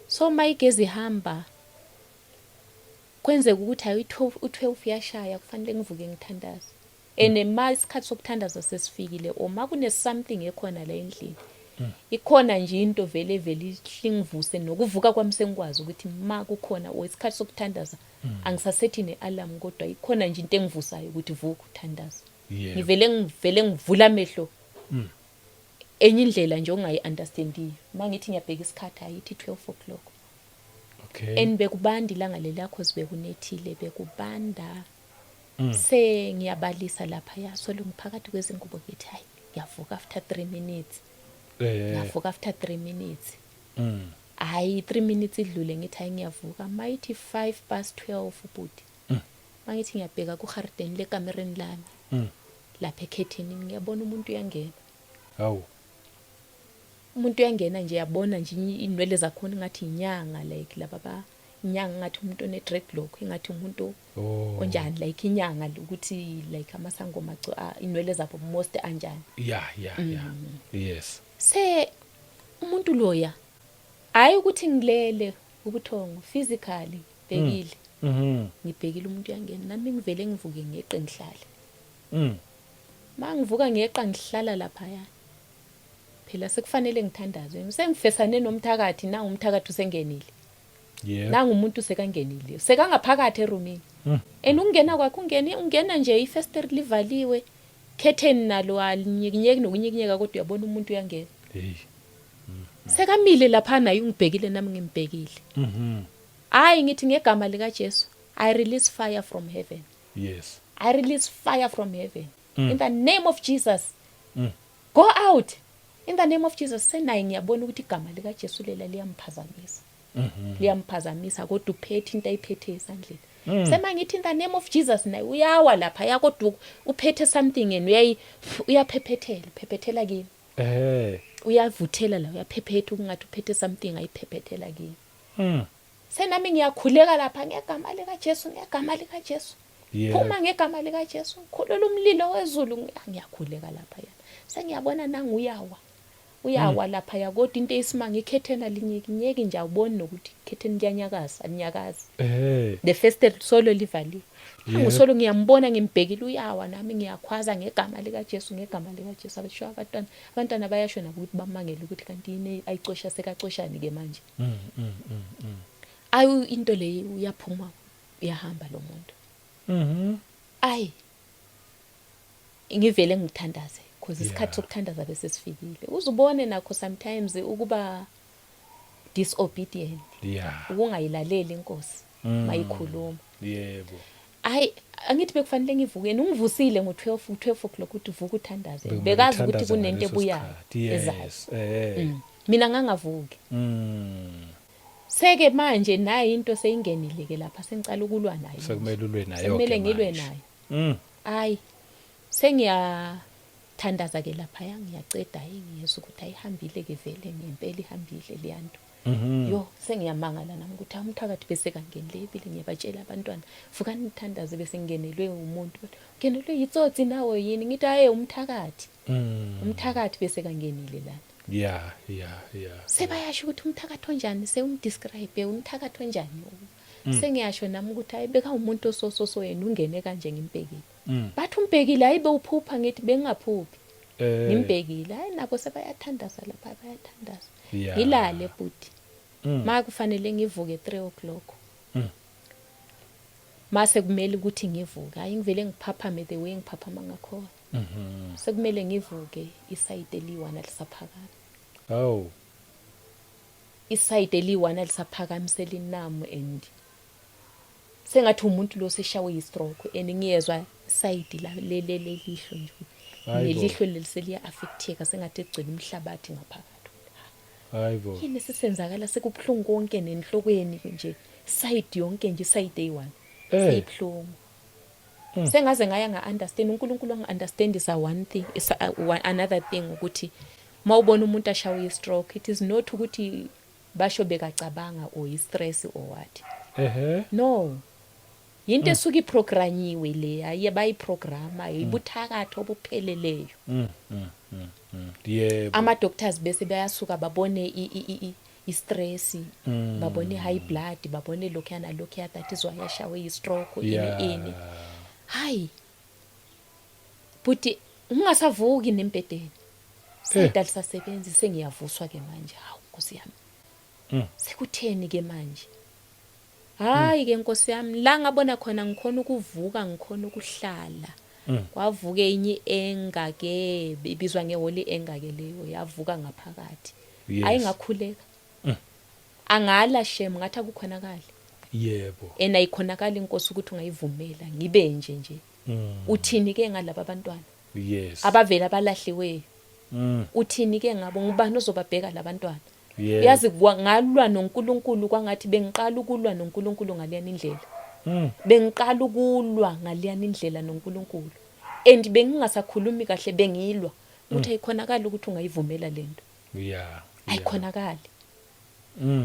So ma igezi ihamba, kwenzeka ukuthi hayi, u-12 yashaya, kufanele ngivuke ngithandaze, and ma isikhathi sokuthandaza sesifikile or ma kune something ekhona la endlini, ikhona nje into vele vele ihlingivuse, nokuvuka kwami sengikwazi ukuthi ma kukhona or isikhathi sokuthandaza, angisasethi ne-alarm, kodwa ikhona nje into engivusayo ukuthi vuka uthandaze. Ngivele ngivula amehlo, enye indlela nje ongayi-understandiyo. Ma ngithi ngiyabheka isikhathi, ayithi 12 o'clock. And bekubanda ilanga leliya, cause bekunethile, bekubanda. Se ngiyabalisa laphaya, solo ngiphakathi kwezingubo, ngithi hayi, ngiyavuka after 3 minutes. Ngiyavuka after 3 minutes. Hayi, 3 minutes idlule, ngithi hayi, ngiyavuka. Mayithi 5 past 12 bhuti. Mangithi ngiyabheka kuharden lekamereni lami lapha ekhethenini, ngiyabona umuntu uyangena. Hawu. Umuntu uyangena nje, yabona nje inwele zakhona ingathi inyanga, like laba ba inyanga, ngathi umuntu one dreadlock, ingathi umuntu onjani, like inyanga ukuthi like amasangoma inwele zabo most anjani. Yeah, yes. Se umuntu loya, hayi ukuthi ngilele ubuthongo, physically bhekile, ngibhekile umuntu uyangena, nami ngivele ngivuke ngeqe ngihlale. Mangivuka ngeqa ngihlala laphaya, phela sekufanele ngithandaze, sengifesane nomthakathi, na umthakathi usengenile. Nangu umuntu sekangenile, sekangaphakathi erumini. And ukungena kwakhe, ungene, ungena nje, ifesteri livaliwe, curtain nalo alinyikinyeki nokunyikinyeka, kodwa uyabona umuntu uyangena. Hey. Sekamile lapha naye, ungibhekile, nami ngimbhekile. Hayi, ngithi ngegama lika Jesu, I release fire from heaven. I release fire from heaven in the name of Jesus. Go out in the name of Jesus. Senaye ngiyabona ukuthi igama lika Jesu lela liyamphazamisa, liyamphazamisa, kodwa uphethe into ayiphethe esandleni. Sema ngithi in the name of Jesus, naye uyawa lapha ya, kodwa uphethe something and uyayi uyaphephethela, uphephethela kimi. Uyavuthela la, uyaphephetha ukungathi uphethe something ayiphephethela kimi. Senami ngiyakhuleka lapha ngegama lika Jesu, ngegama lika Jesu. Phuma ngegama lika Jesu, khulula umlilo wezulu. Ngiyakhuleka lapha yana, sengiyabona nanguyawa, uyawa lapha ya, kodwa into eyisimanga, ikhethena linyikinyeki nje, awuboni nokuthi ikhetheni liyanyakaza, alinyakazi. The first solo livaliwe. Ngusolo ngiyambona, ngimbhekile, uyawa, nami ngiyakhwaza ngegama lika Jesu, ngegama lika Jesu. Abasho abantwana bayasho nabo ukuthi bamangele ukuthi kanti yini ayicosha, sekacoshani ke manje. Ayi, into le uyaphuma, uyahamba lo muntu. Ayi, ngivele ngithandaze because isikhathi sokuthandaza bese sifikile. Uzubone nakho sometimes ukuba disobedient, ukungayilaleli inkosi mayikhuluma. Hayi, angithi bekufanele ngivuke, ungivusile ngo-12, 12 o'clock, ukuthi vuka uthandaze. Bekumele Bekazi ukuthi uthandaze kunento ngaleso ebuyayo sikhathi. ezayo. Mina ngangavuki. Seke manje nayi into seyingenile ke lapha, sengicala ukulwa nayo. Sekumele ulwe nayo Sekumele ke ngilwe manje. nayo. Hayi, sengiyathandaza ke lapha, ngiyaceda, hayi, ngiyezwa ukuthi ayihambile ke vele, ngempela ihambile leyanto. Yo, sengiyamangala nami ukuthi umthakathi bese kangenile ibile. Ngiyabatshela abantwana, vukani nithandaze, bese ngingenelwe umuntu. Ngenelwe yitsotsi nawe yini? Ngithi hayi, umthakathi. Umthakathi bese kangenile lana. Sebayasho ukuthi umthakathi onjani, sewumdescribe umthakathi onjani. Sengiyasho nami ukuthi hayi, beka umuntu osososo, yena ungene kanje, ngimbhekile. Bathi umbhekile, hayi, bewuphupha. Ngithi bengingaphuphi. Ngimbhekile. Hayi, nabo sebayathandaza lapha, bayathandaza. Ngilale bhuti. Ma kufanele ngivuke 3 o'clock. Mase kumele ukuthi ngivuke, hayi, ngivele ngiphaphame the way ngiphaphama ngakhona. Sekumele ngivuke, isayidi eliyi-one alisaphakami. Hawu. Isayidi eliyi-one alisaphakami, selinumb and sengathi umuntu lo seshawe yi-stroke, and ngiyezwa isayidi la lelihlo nje. Hayi bo. Nelihlo leli seliya-affecteka, sengathi egcwele umhlabathi ngaphakathi. Hayi bo. Yini esisenzakala? Sekubuhlungu konke nenhlokweni nje, side yonke nje, side eyi-one seyibuhlungu. Sengaze ngaya nga-understand, uNkulunkulu wangi-understandisa one thing, another thing, ukuthi mawubona umuntu ashawe i-stroke, it is not ukuthi basho bekacabanga or i-stress or what. No, yinto esuke iprogrammiwe le, ayiye bayiprograma, ibuthakathi obupheleleyo. Ama-doctors bese bayasuka babone i-stress, babone i-high blood, babone lokhuya nalokhuya, that is why ashawe i-stroke, ini ini. Hayi buti, ungasavuki nembhedeni, side alisasebenzi. Sengiyavuswa ke manje. Hawu nkosi yami, sekutheni ke manje? Hayi ke nkosi yami, la ngabona khona ngikhona ukuvuka, ngikhona ukuhlala. Kwavuka enye anger ke, ibizwa ngeholy anger ke leyo, yavuka ngaphakathi. Hayi, ngakhuleka, angala shem, ngathi akukhonakali. And ayikhonakali inkosi ukuthi ungayivumela ngibe nje nje. Uthini ke ngalaba abantwana abavela abalahliweyo? Uthini ke ngabo? Ngubani ozobabheka labantwana? Uyazi, ngalwa noNkulunkulu kwangathi bengiqala ukulwa noNkulunkulu ngaleyani indlela. Bengiqala ukulwa ngaliyana indlela noNkulunkulu and bengingasakhulumi kahle, bengilwa ukuthi ayikhonakali ukuthi ungayivumela lento. Ayikhonakali.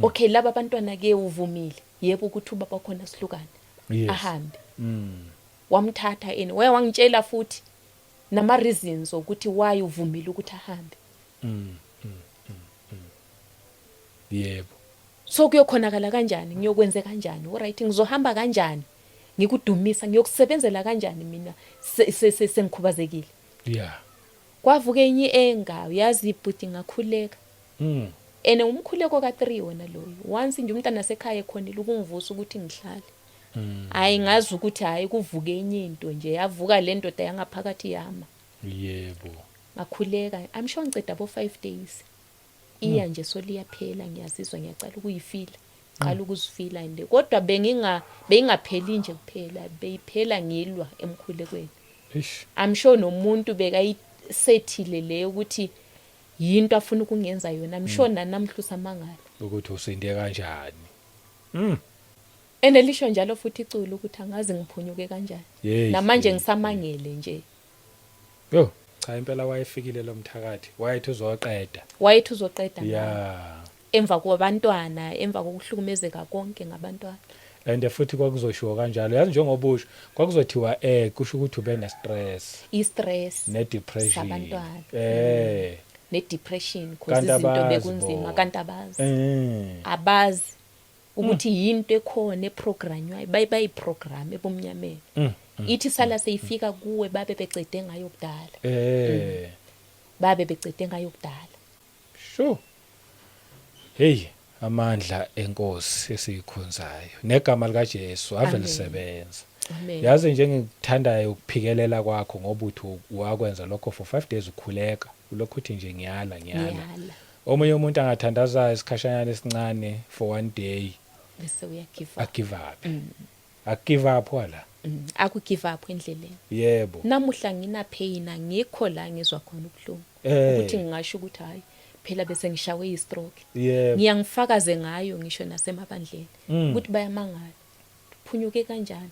Okay, laba abantwana ke uvumile yebo ukuthi ubaba khona sihlukane, ahambe. Wamthatha ene waye wangitshela futhi nama reasons ukuthi why uvumile ukuthi ahambe. Yebo. So kuyokhonakala kanjani, ngiyokwenze kanjani? Alright, ngizohamba kanjani, ngikudumisa, ngiyokusebenzela kanjani mina sengikhubazekile? Kwavuka enye enga, uyazi ibhuti, ngakhuleka. Ene umkhuleko ka3 wona loyo. Once nje umntana sekhaya ekhonile ukungivusa ukuthi ngihlale, hayi, ngazi ukuthi hayi, kuvuke enye into nje, yavuka le ndoda yangaphakathi yama. Ngakhuleka, I'm sure ngiceda bo 5 days, iya nje soliyaphela, ngiyazizwa, ngiyacala ukuyifila, qala ukuzifila and kodwa bengingapheli nje kuphela, beyiphela ngilwa emkhulekweni. Ish. I'm sure nomuntu bekayisethile le ukuthi yinto afuna ukungenza yona. I'm sure nanamhla usamangala ukuthi usinde kanjani. Ene lisho njalo futhi iculo ukuthi angazi ngiphunyuke kanjani. Namanje ngisamangele nje. Yo, cha, impela wayefikile lo mthakathi, wayethi uzoqeda. Wayethi uzoqeda ngawe. Emva kwabantwana, emva kokuhlukumezeka konke ngabantwana. And futhi kwakuzoshiwo kanjalo, yazi, njengoba usho, kwakuzothiwa kusho ukuthi ube ne-stress i-stress ne-depression sabantwana ne-depression, cause Kanti izinto abazi bekunzima. bona. Kanti abazi, abazi ukuthi yinto ekhona eprogranywayo, bayiprogram ebumnyameni. Ithi sala seyifika kuwe, babe becede ngayo kudala. Babe becede ngayo kudala. Sure. Hey, amandla enkosi esiyikhonzayo negama lika Jesu ave Amen. lisebenza. Amen. Yazi nje ngikuthandayo ukuphikelela kwakho, ngoba uthi wakwenza lokho for 5 days, ukhuleka ulokhu uthi nje ngiyala, ngiyala. Ngiyala. Omunye umuntu angathandaza isikhashanyana esincane for one day bese uyagive up. A-give up, a-give up wala. Aku-give up endleleni. Namuhla ngina pain, angikho la ngizwa khona ubuhlungu ukuthi ngingasho ukuthi hayi phela bese ngishawe i-stroke. Ngiyangifakaze ngayo ngisho nasemabandleni ukuthi bayamangala, phunyuke kanjani,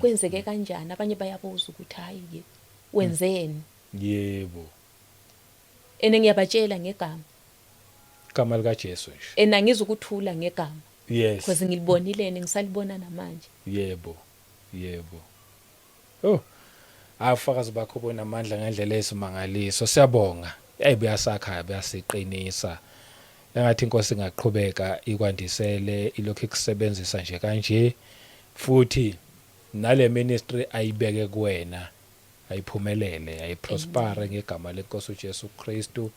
kwenzeke kanjani. Abanye bayabuza ukuthi hayi ke, wenzeni? Ene ngiyabatshela ngegama. Igama lika Jesu nje. Ena ngizukuthula ngegama because ngilibonile, ngisalibona namanje. Yebo yebo oh, afakazi bakho bonamandla ngendlela esimangaliso. Siyabonga, hey, buyasakha, buyasiqinisa. Engathi inkosi ingaqhubeka ikwandisele, ilokhu ikusebenzisa nje kanje, futhi nale ministry ayibeke kuwena ayiphumelele, ayiprospere ngegama lenkosi uJesu Kristu.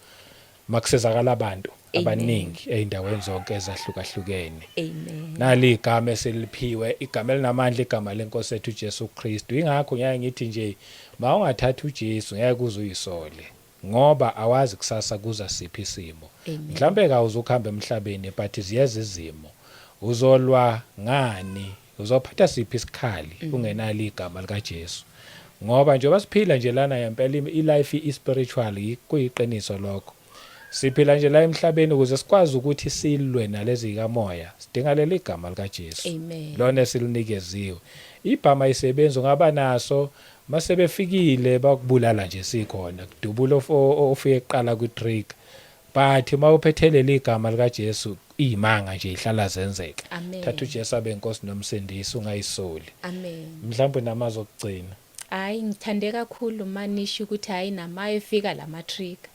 Makusizakala abantu Amen. abaningi ey'ndaweni zonke ezahlukahlukene. Amen. Nali igama eseliphiwe, igama elinamandla, igama lenkosi ethu uJesu Kristu. Ingakho ngeke ngithi nje mawungathatha uJesu, ngeke uze uyisole, ngoba awazi kusasa kuza siphi isimo. Amen. Mhlambe kawuzukuhamba emhlabeni, but ziyeza izimo, uzolwa ngani, uzophatha siphi isikhali ungenalo igama likaJesu? Ngoba njengoba siphila nje lana ngempela, i-life i-spiritual, kuyiqiniso lokho. Siphila nje la emhlabeni ukuze sikwazi ukuthi silwe nalezi kamoya, sidinga leli gama likaJesu. Amen. Lona esilunikeziwe. Ibhama ayisebenzi, ungaba naso, mase befikile bakubulala nje sikhona, kudubula ofike kuqala kwi-trigger. But uma uphethe leli gama likaJesu, izimanga nje ihlala zenzeka. Amen. Thatha uJesu abe inkosi nomsindisi, ungayisoli. Amen. Mhlawumbe namazwi okugcina. Hayi, ngithande kakhulu manisho ukuthi hayi, namaye efika lama trigger,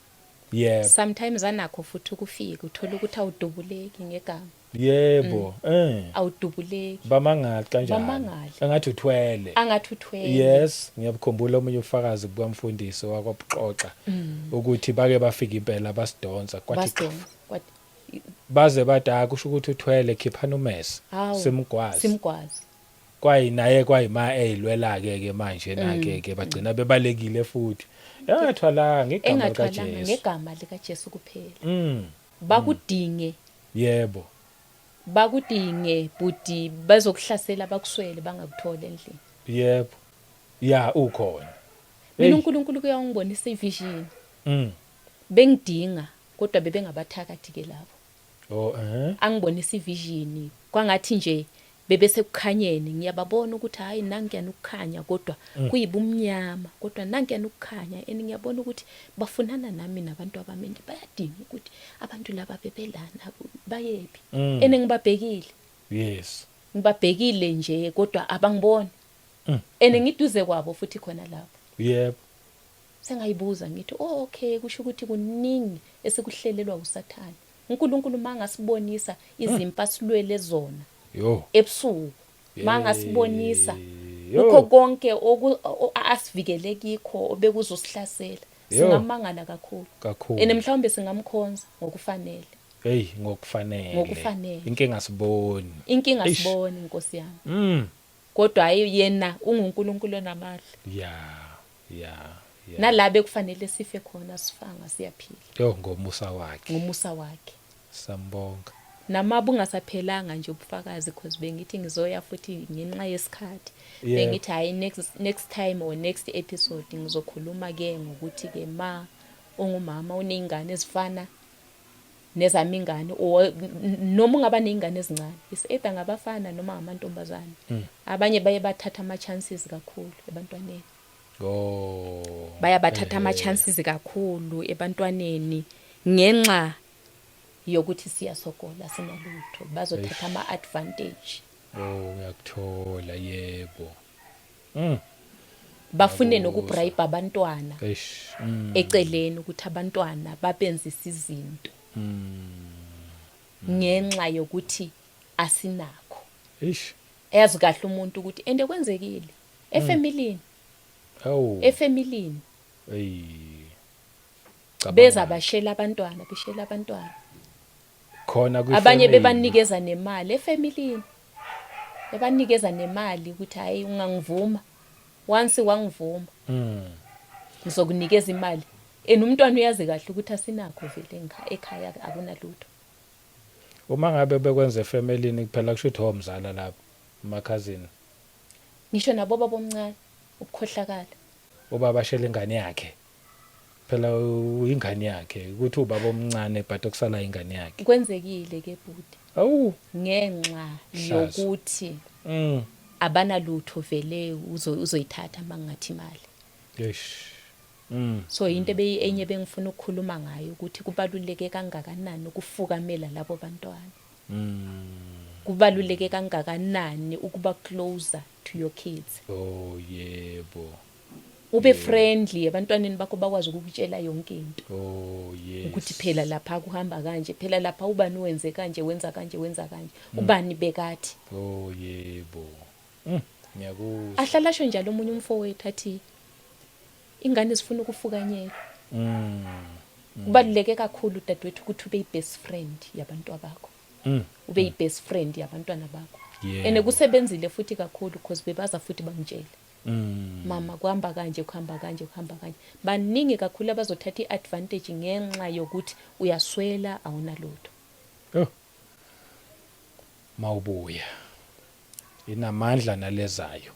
sometimes anakho futhi ukufika, uthola ukuthi awudubuleki ngegama. yebo eh Awudubuleki. Bamangali kanjani? Bamangali. Engathi uthwele. Angathi uthwele. Yes, ngiyabukhumbula omunye ufakazi bukamfundisi wakwabuxoxa ukuthi bake bafika impela basidonsa, kwathi Basidonsa kwathi baze bathi, "Ah, kusho ukuthi uthwele, khiphana umese." Hawu, simgwazi. Simgwazi. Kwayi naye kwayima eyilwela ke ke manje na ke ke bagcina bebalekile futhi engathwalanga igama Engathwalanga likaJesu. ngegama likaJesu kuphela. Bakudinge. Bakudinge budi, bazokuhlasela, bakuswele, bangakutholi endlini. Yebo, ya, ukhona. Mina Hey. uNkulunkulu kuyawungibonisa ivision. Bengidinga kodwa bebengabathakathi ke labo. Oh. Angibonisa ivision, kwangathi nje Bebesekukhanyeni ngiyababona ukuthi hayi nankuyana ukukhanya kodwa kuyibumnyama kodwa nankuyana ukukhanya and ngiyabona ukuthi bafunana nami nabantu abami and bayadinga ukuthi abantu laba bebelana bayephi and ngibabhekile. Ngibabhekile nje kodwa abangiboni. And ngiduze kwabo futhi khona lapho. Sengayibuza ngithi oh okay kusho ukuthi kuningi esikuhlelelwa uSathane. uNkulunkulu mangasibonisa izimpi asilwele zona ebusuku mangasibonisa kukho konke asivikele kikho obekuzosihlasela singamangala kakhulu. Kakhulu. And mhlawumbe singamkhonza ngokufanele. Hey ngokufanele. Ngokufanele. Inkinga siboni. Inkinga siboni Nkosi yami. Kodwa hayi yena unguNkulunkulu onamandla. Yeah. Nalabe kufanele sife khona sifanga siyaphila. Yo ngomusa wakhe. Ngomusa wakhe. Sambonga. Nama bungasaphelanga nje ubufakazi because bengithi ngizoya futhi ngenxa yesikhathi. Bengithi hayi next time or next episode ngizokhuluma ke ngokuthi ke ma ungumama unezingane ezifana nezami ingane or noma ungaba nezingane ezincane is either ngabafana noma ngamantombazane. Abanye baye bathatha ama chances kakhulu ebantwaneni. Bayabathatha ama chances kakhulu ebantwaneni ngenxa yokuthi siyasokola sinalutho bazothatha ama advantage. Oh ngiyakuthola yebo. Bafune nokubribe abantwana. Eceleni ukuthi abantwana babenzise izinto. Ngenxa yokuthi asinakho. Eyazi kahle umuntu ukuthi ende kwenzekile efamilini. Efamilini. Beza bashela abantwana, beshela abantwana. Khona kwi abanye bebanikeza nemali efamilini. Bebanikeza nemali ukuthi hayi ungangivuma. Once wangivuma. Ngizokunikeza imali. And umntwana uyazi kahle ukuthi asinakho vele ekhaya akunalutho. Uma ngabe bekwenza efamilini kuphela kusho ukuthi omzala lapho, ama cousin. Ngisho nabo baba omncane ukukhohlakala. Ubaba ashela ingane yakhe. Phela ingane yakhe ukuthi ubaba omncane but okusala ingane yakhe. Kwenzekile ke bhuti. Awu ngenxa yokuthi abanalutho vele uzoyithatha mangathi imali. Eish. So into enye bengifuna ukukhuluma ngayo ukuthi kubaluleke kangakanani ukufukamela labo bantwana. Kubaluleke kangakanani ukuba closer to your kids. Oh yebo. Ube friendly ebantwaneni bakho bakwazi ukukutshela yonke into. Oh yes. Ukuthi phela lapha kuhamba kanje, phela lapha ubani wenze kanje, wenza kanje, wenza kanje. Ubani bekathi. Oh yebo. Ngiyakuzwa. Ahlala asho njalo omunye umfowethu athi ingane zifuna ukufukanyelwa. Kubaluleke kakhulu dadewethu ukuthi ube best friend yabantu abakho. Ube best friend yabantwana bakho. Ene kusebenzile futhi kakhulu because bebaza futhi bangitshele. Mama kuhamba kanje, kuhamba kanje, kuhamba kanje. Baningi kakhulu abazothatha iadvantage ngenxa yokuthi uyaswela awunalutho. Oh. Mawubuya. Inamandla nalezayo.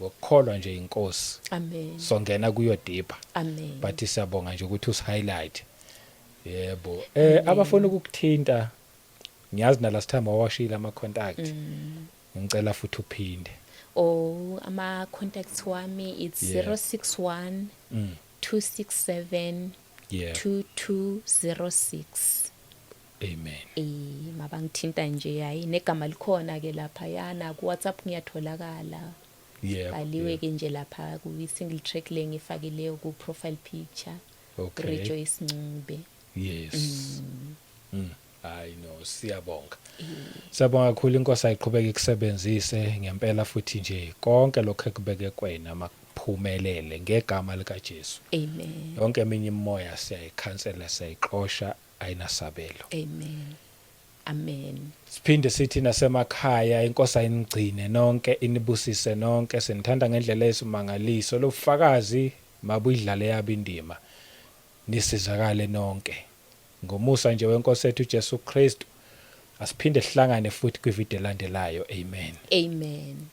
Ngokukholwa nje inkosi. Amen. Songena kuyo deeper. Amen. But siyabonga nje ukuthi usi highlight. Yebo. Abafuna ukukuthinta ngiyazi na last time wawashila ama contact. Ngicela futhi uphinde. Oh ama contacts wami it's 061 267 2206. Amen. Mabangithinta nje hayi negama likhona ke lapha yana ku WhatsApp ngiyatholakala. Baliwe ke nje lapha ku single track le ngifakileyo ku profile picture. Okay. Rejoice Ncube. Yes. I know siyabonga. Siyabonga kakhulu inkosi ayiqhubeke ikusebenzise ngempela futhi nje konke lokho ekubeke kwena makuphumelele ngegama lika Jesu. Amen. Yonke eminye imimoya siyayikhansela siyayixosha ayinasabelo. Amen. Amen. Siphinde sithi nasemakhaya inkosi ayinigcine nonke inibusise nonke sinithanda ngendlela esimangaliso lobufakazi mabuyidlale yabi indima nisizakale nonke ngomusa nje wenkosi ethu Jesu Kristu asiphinde sihlangane futhi kwivideo elandelayo. Amen. Amen.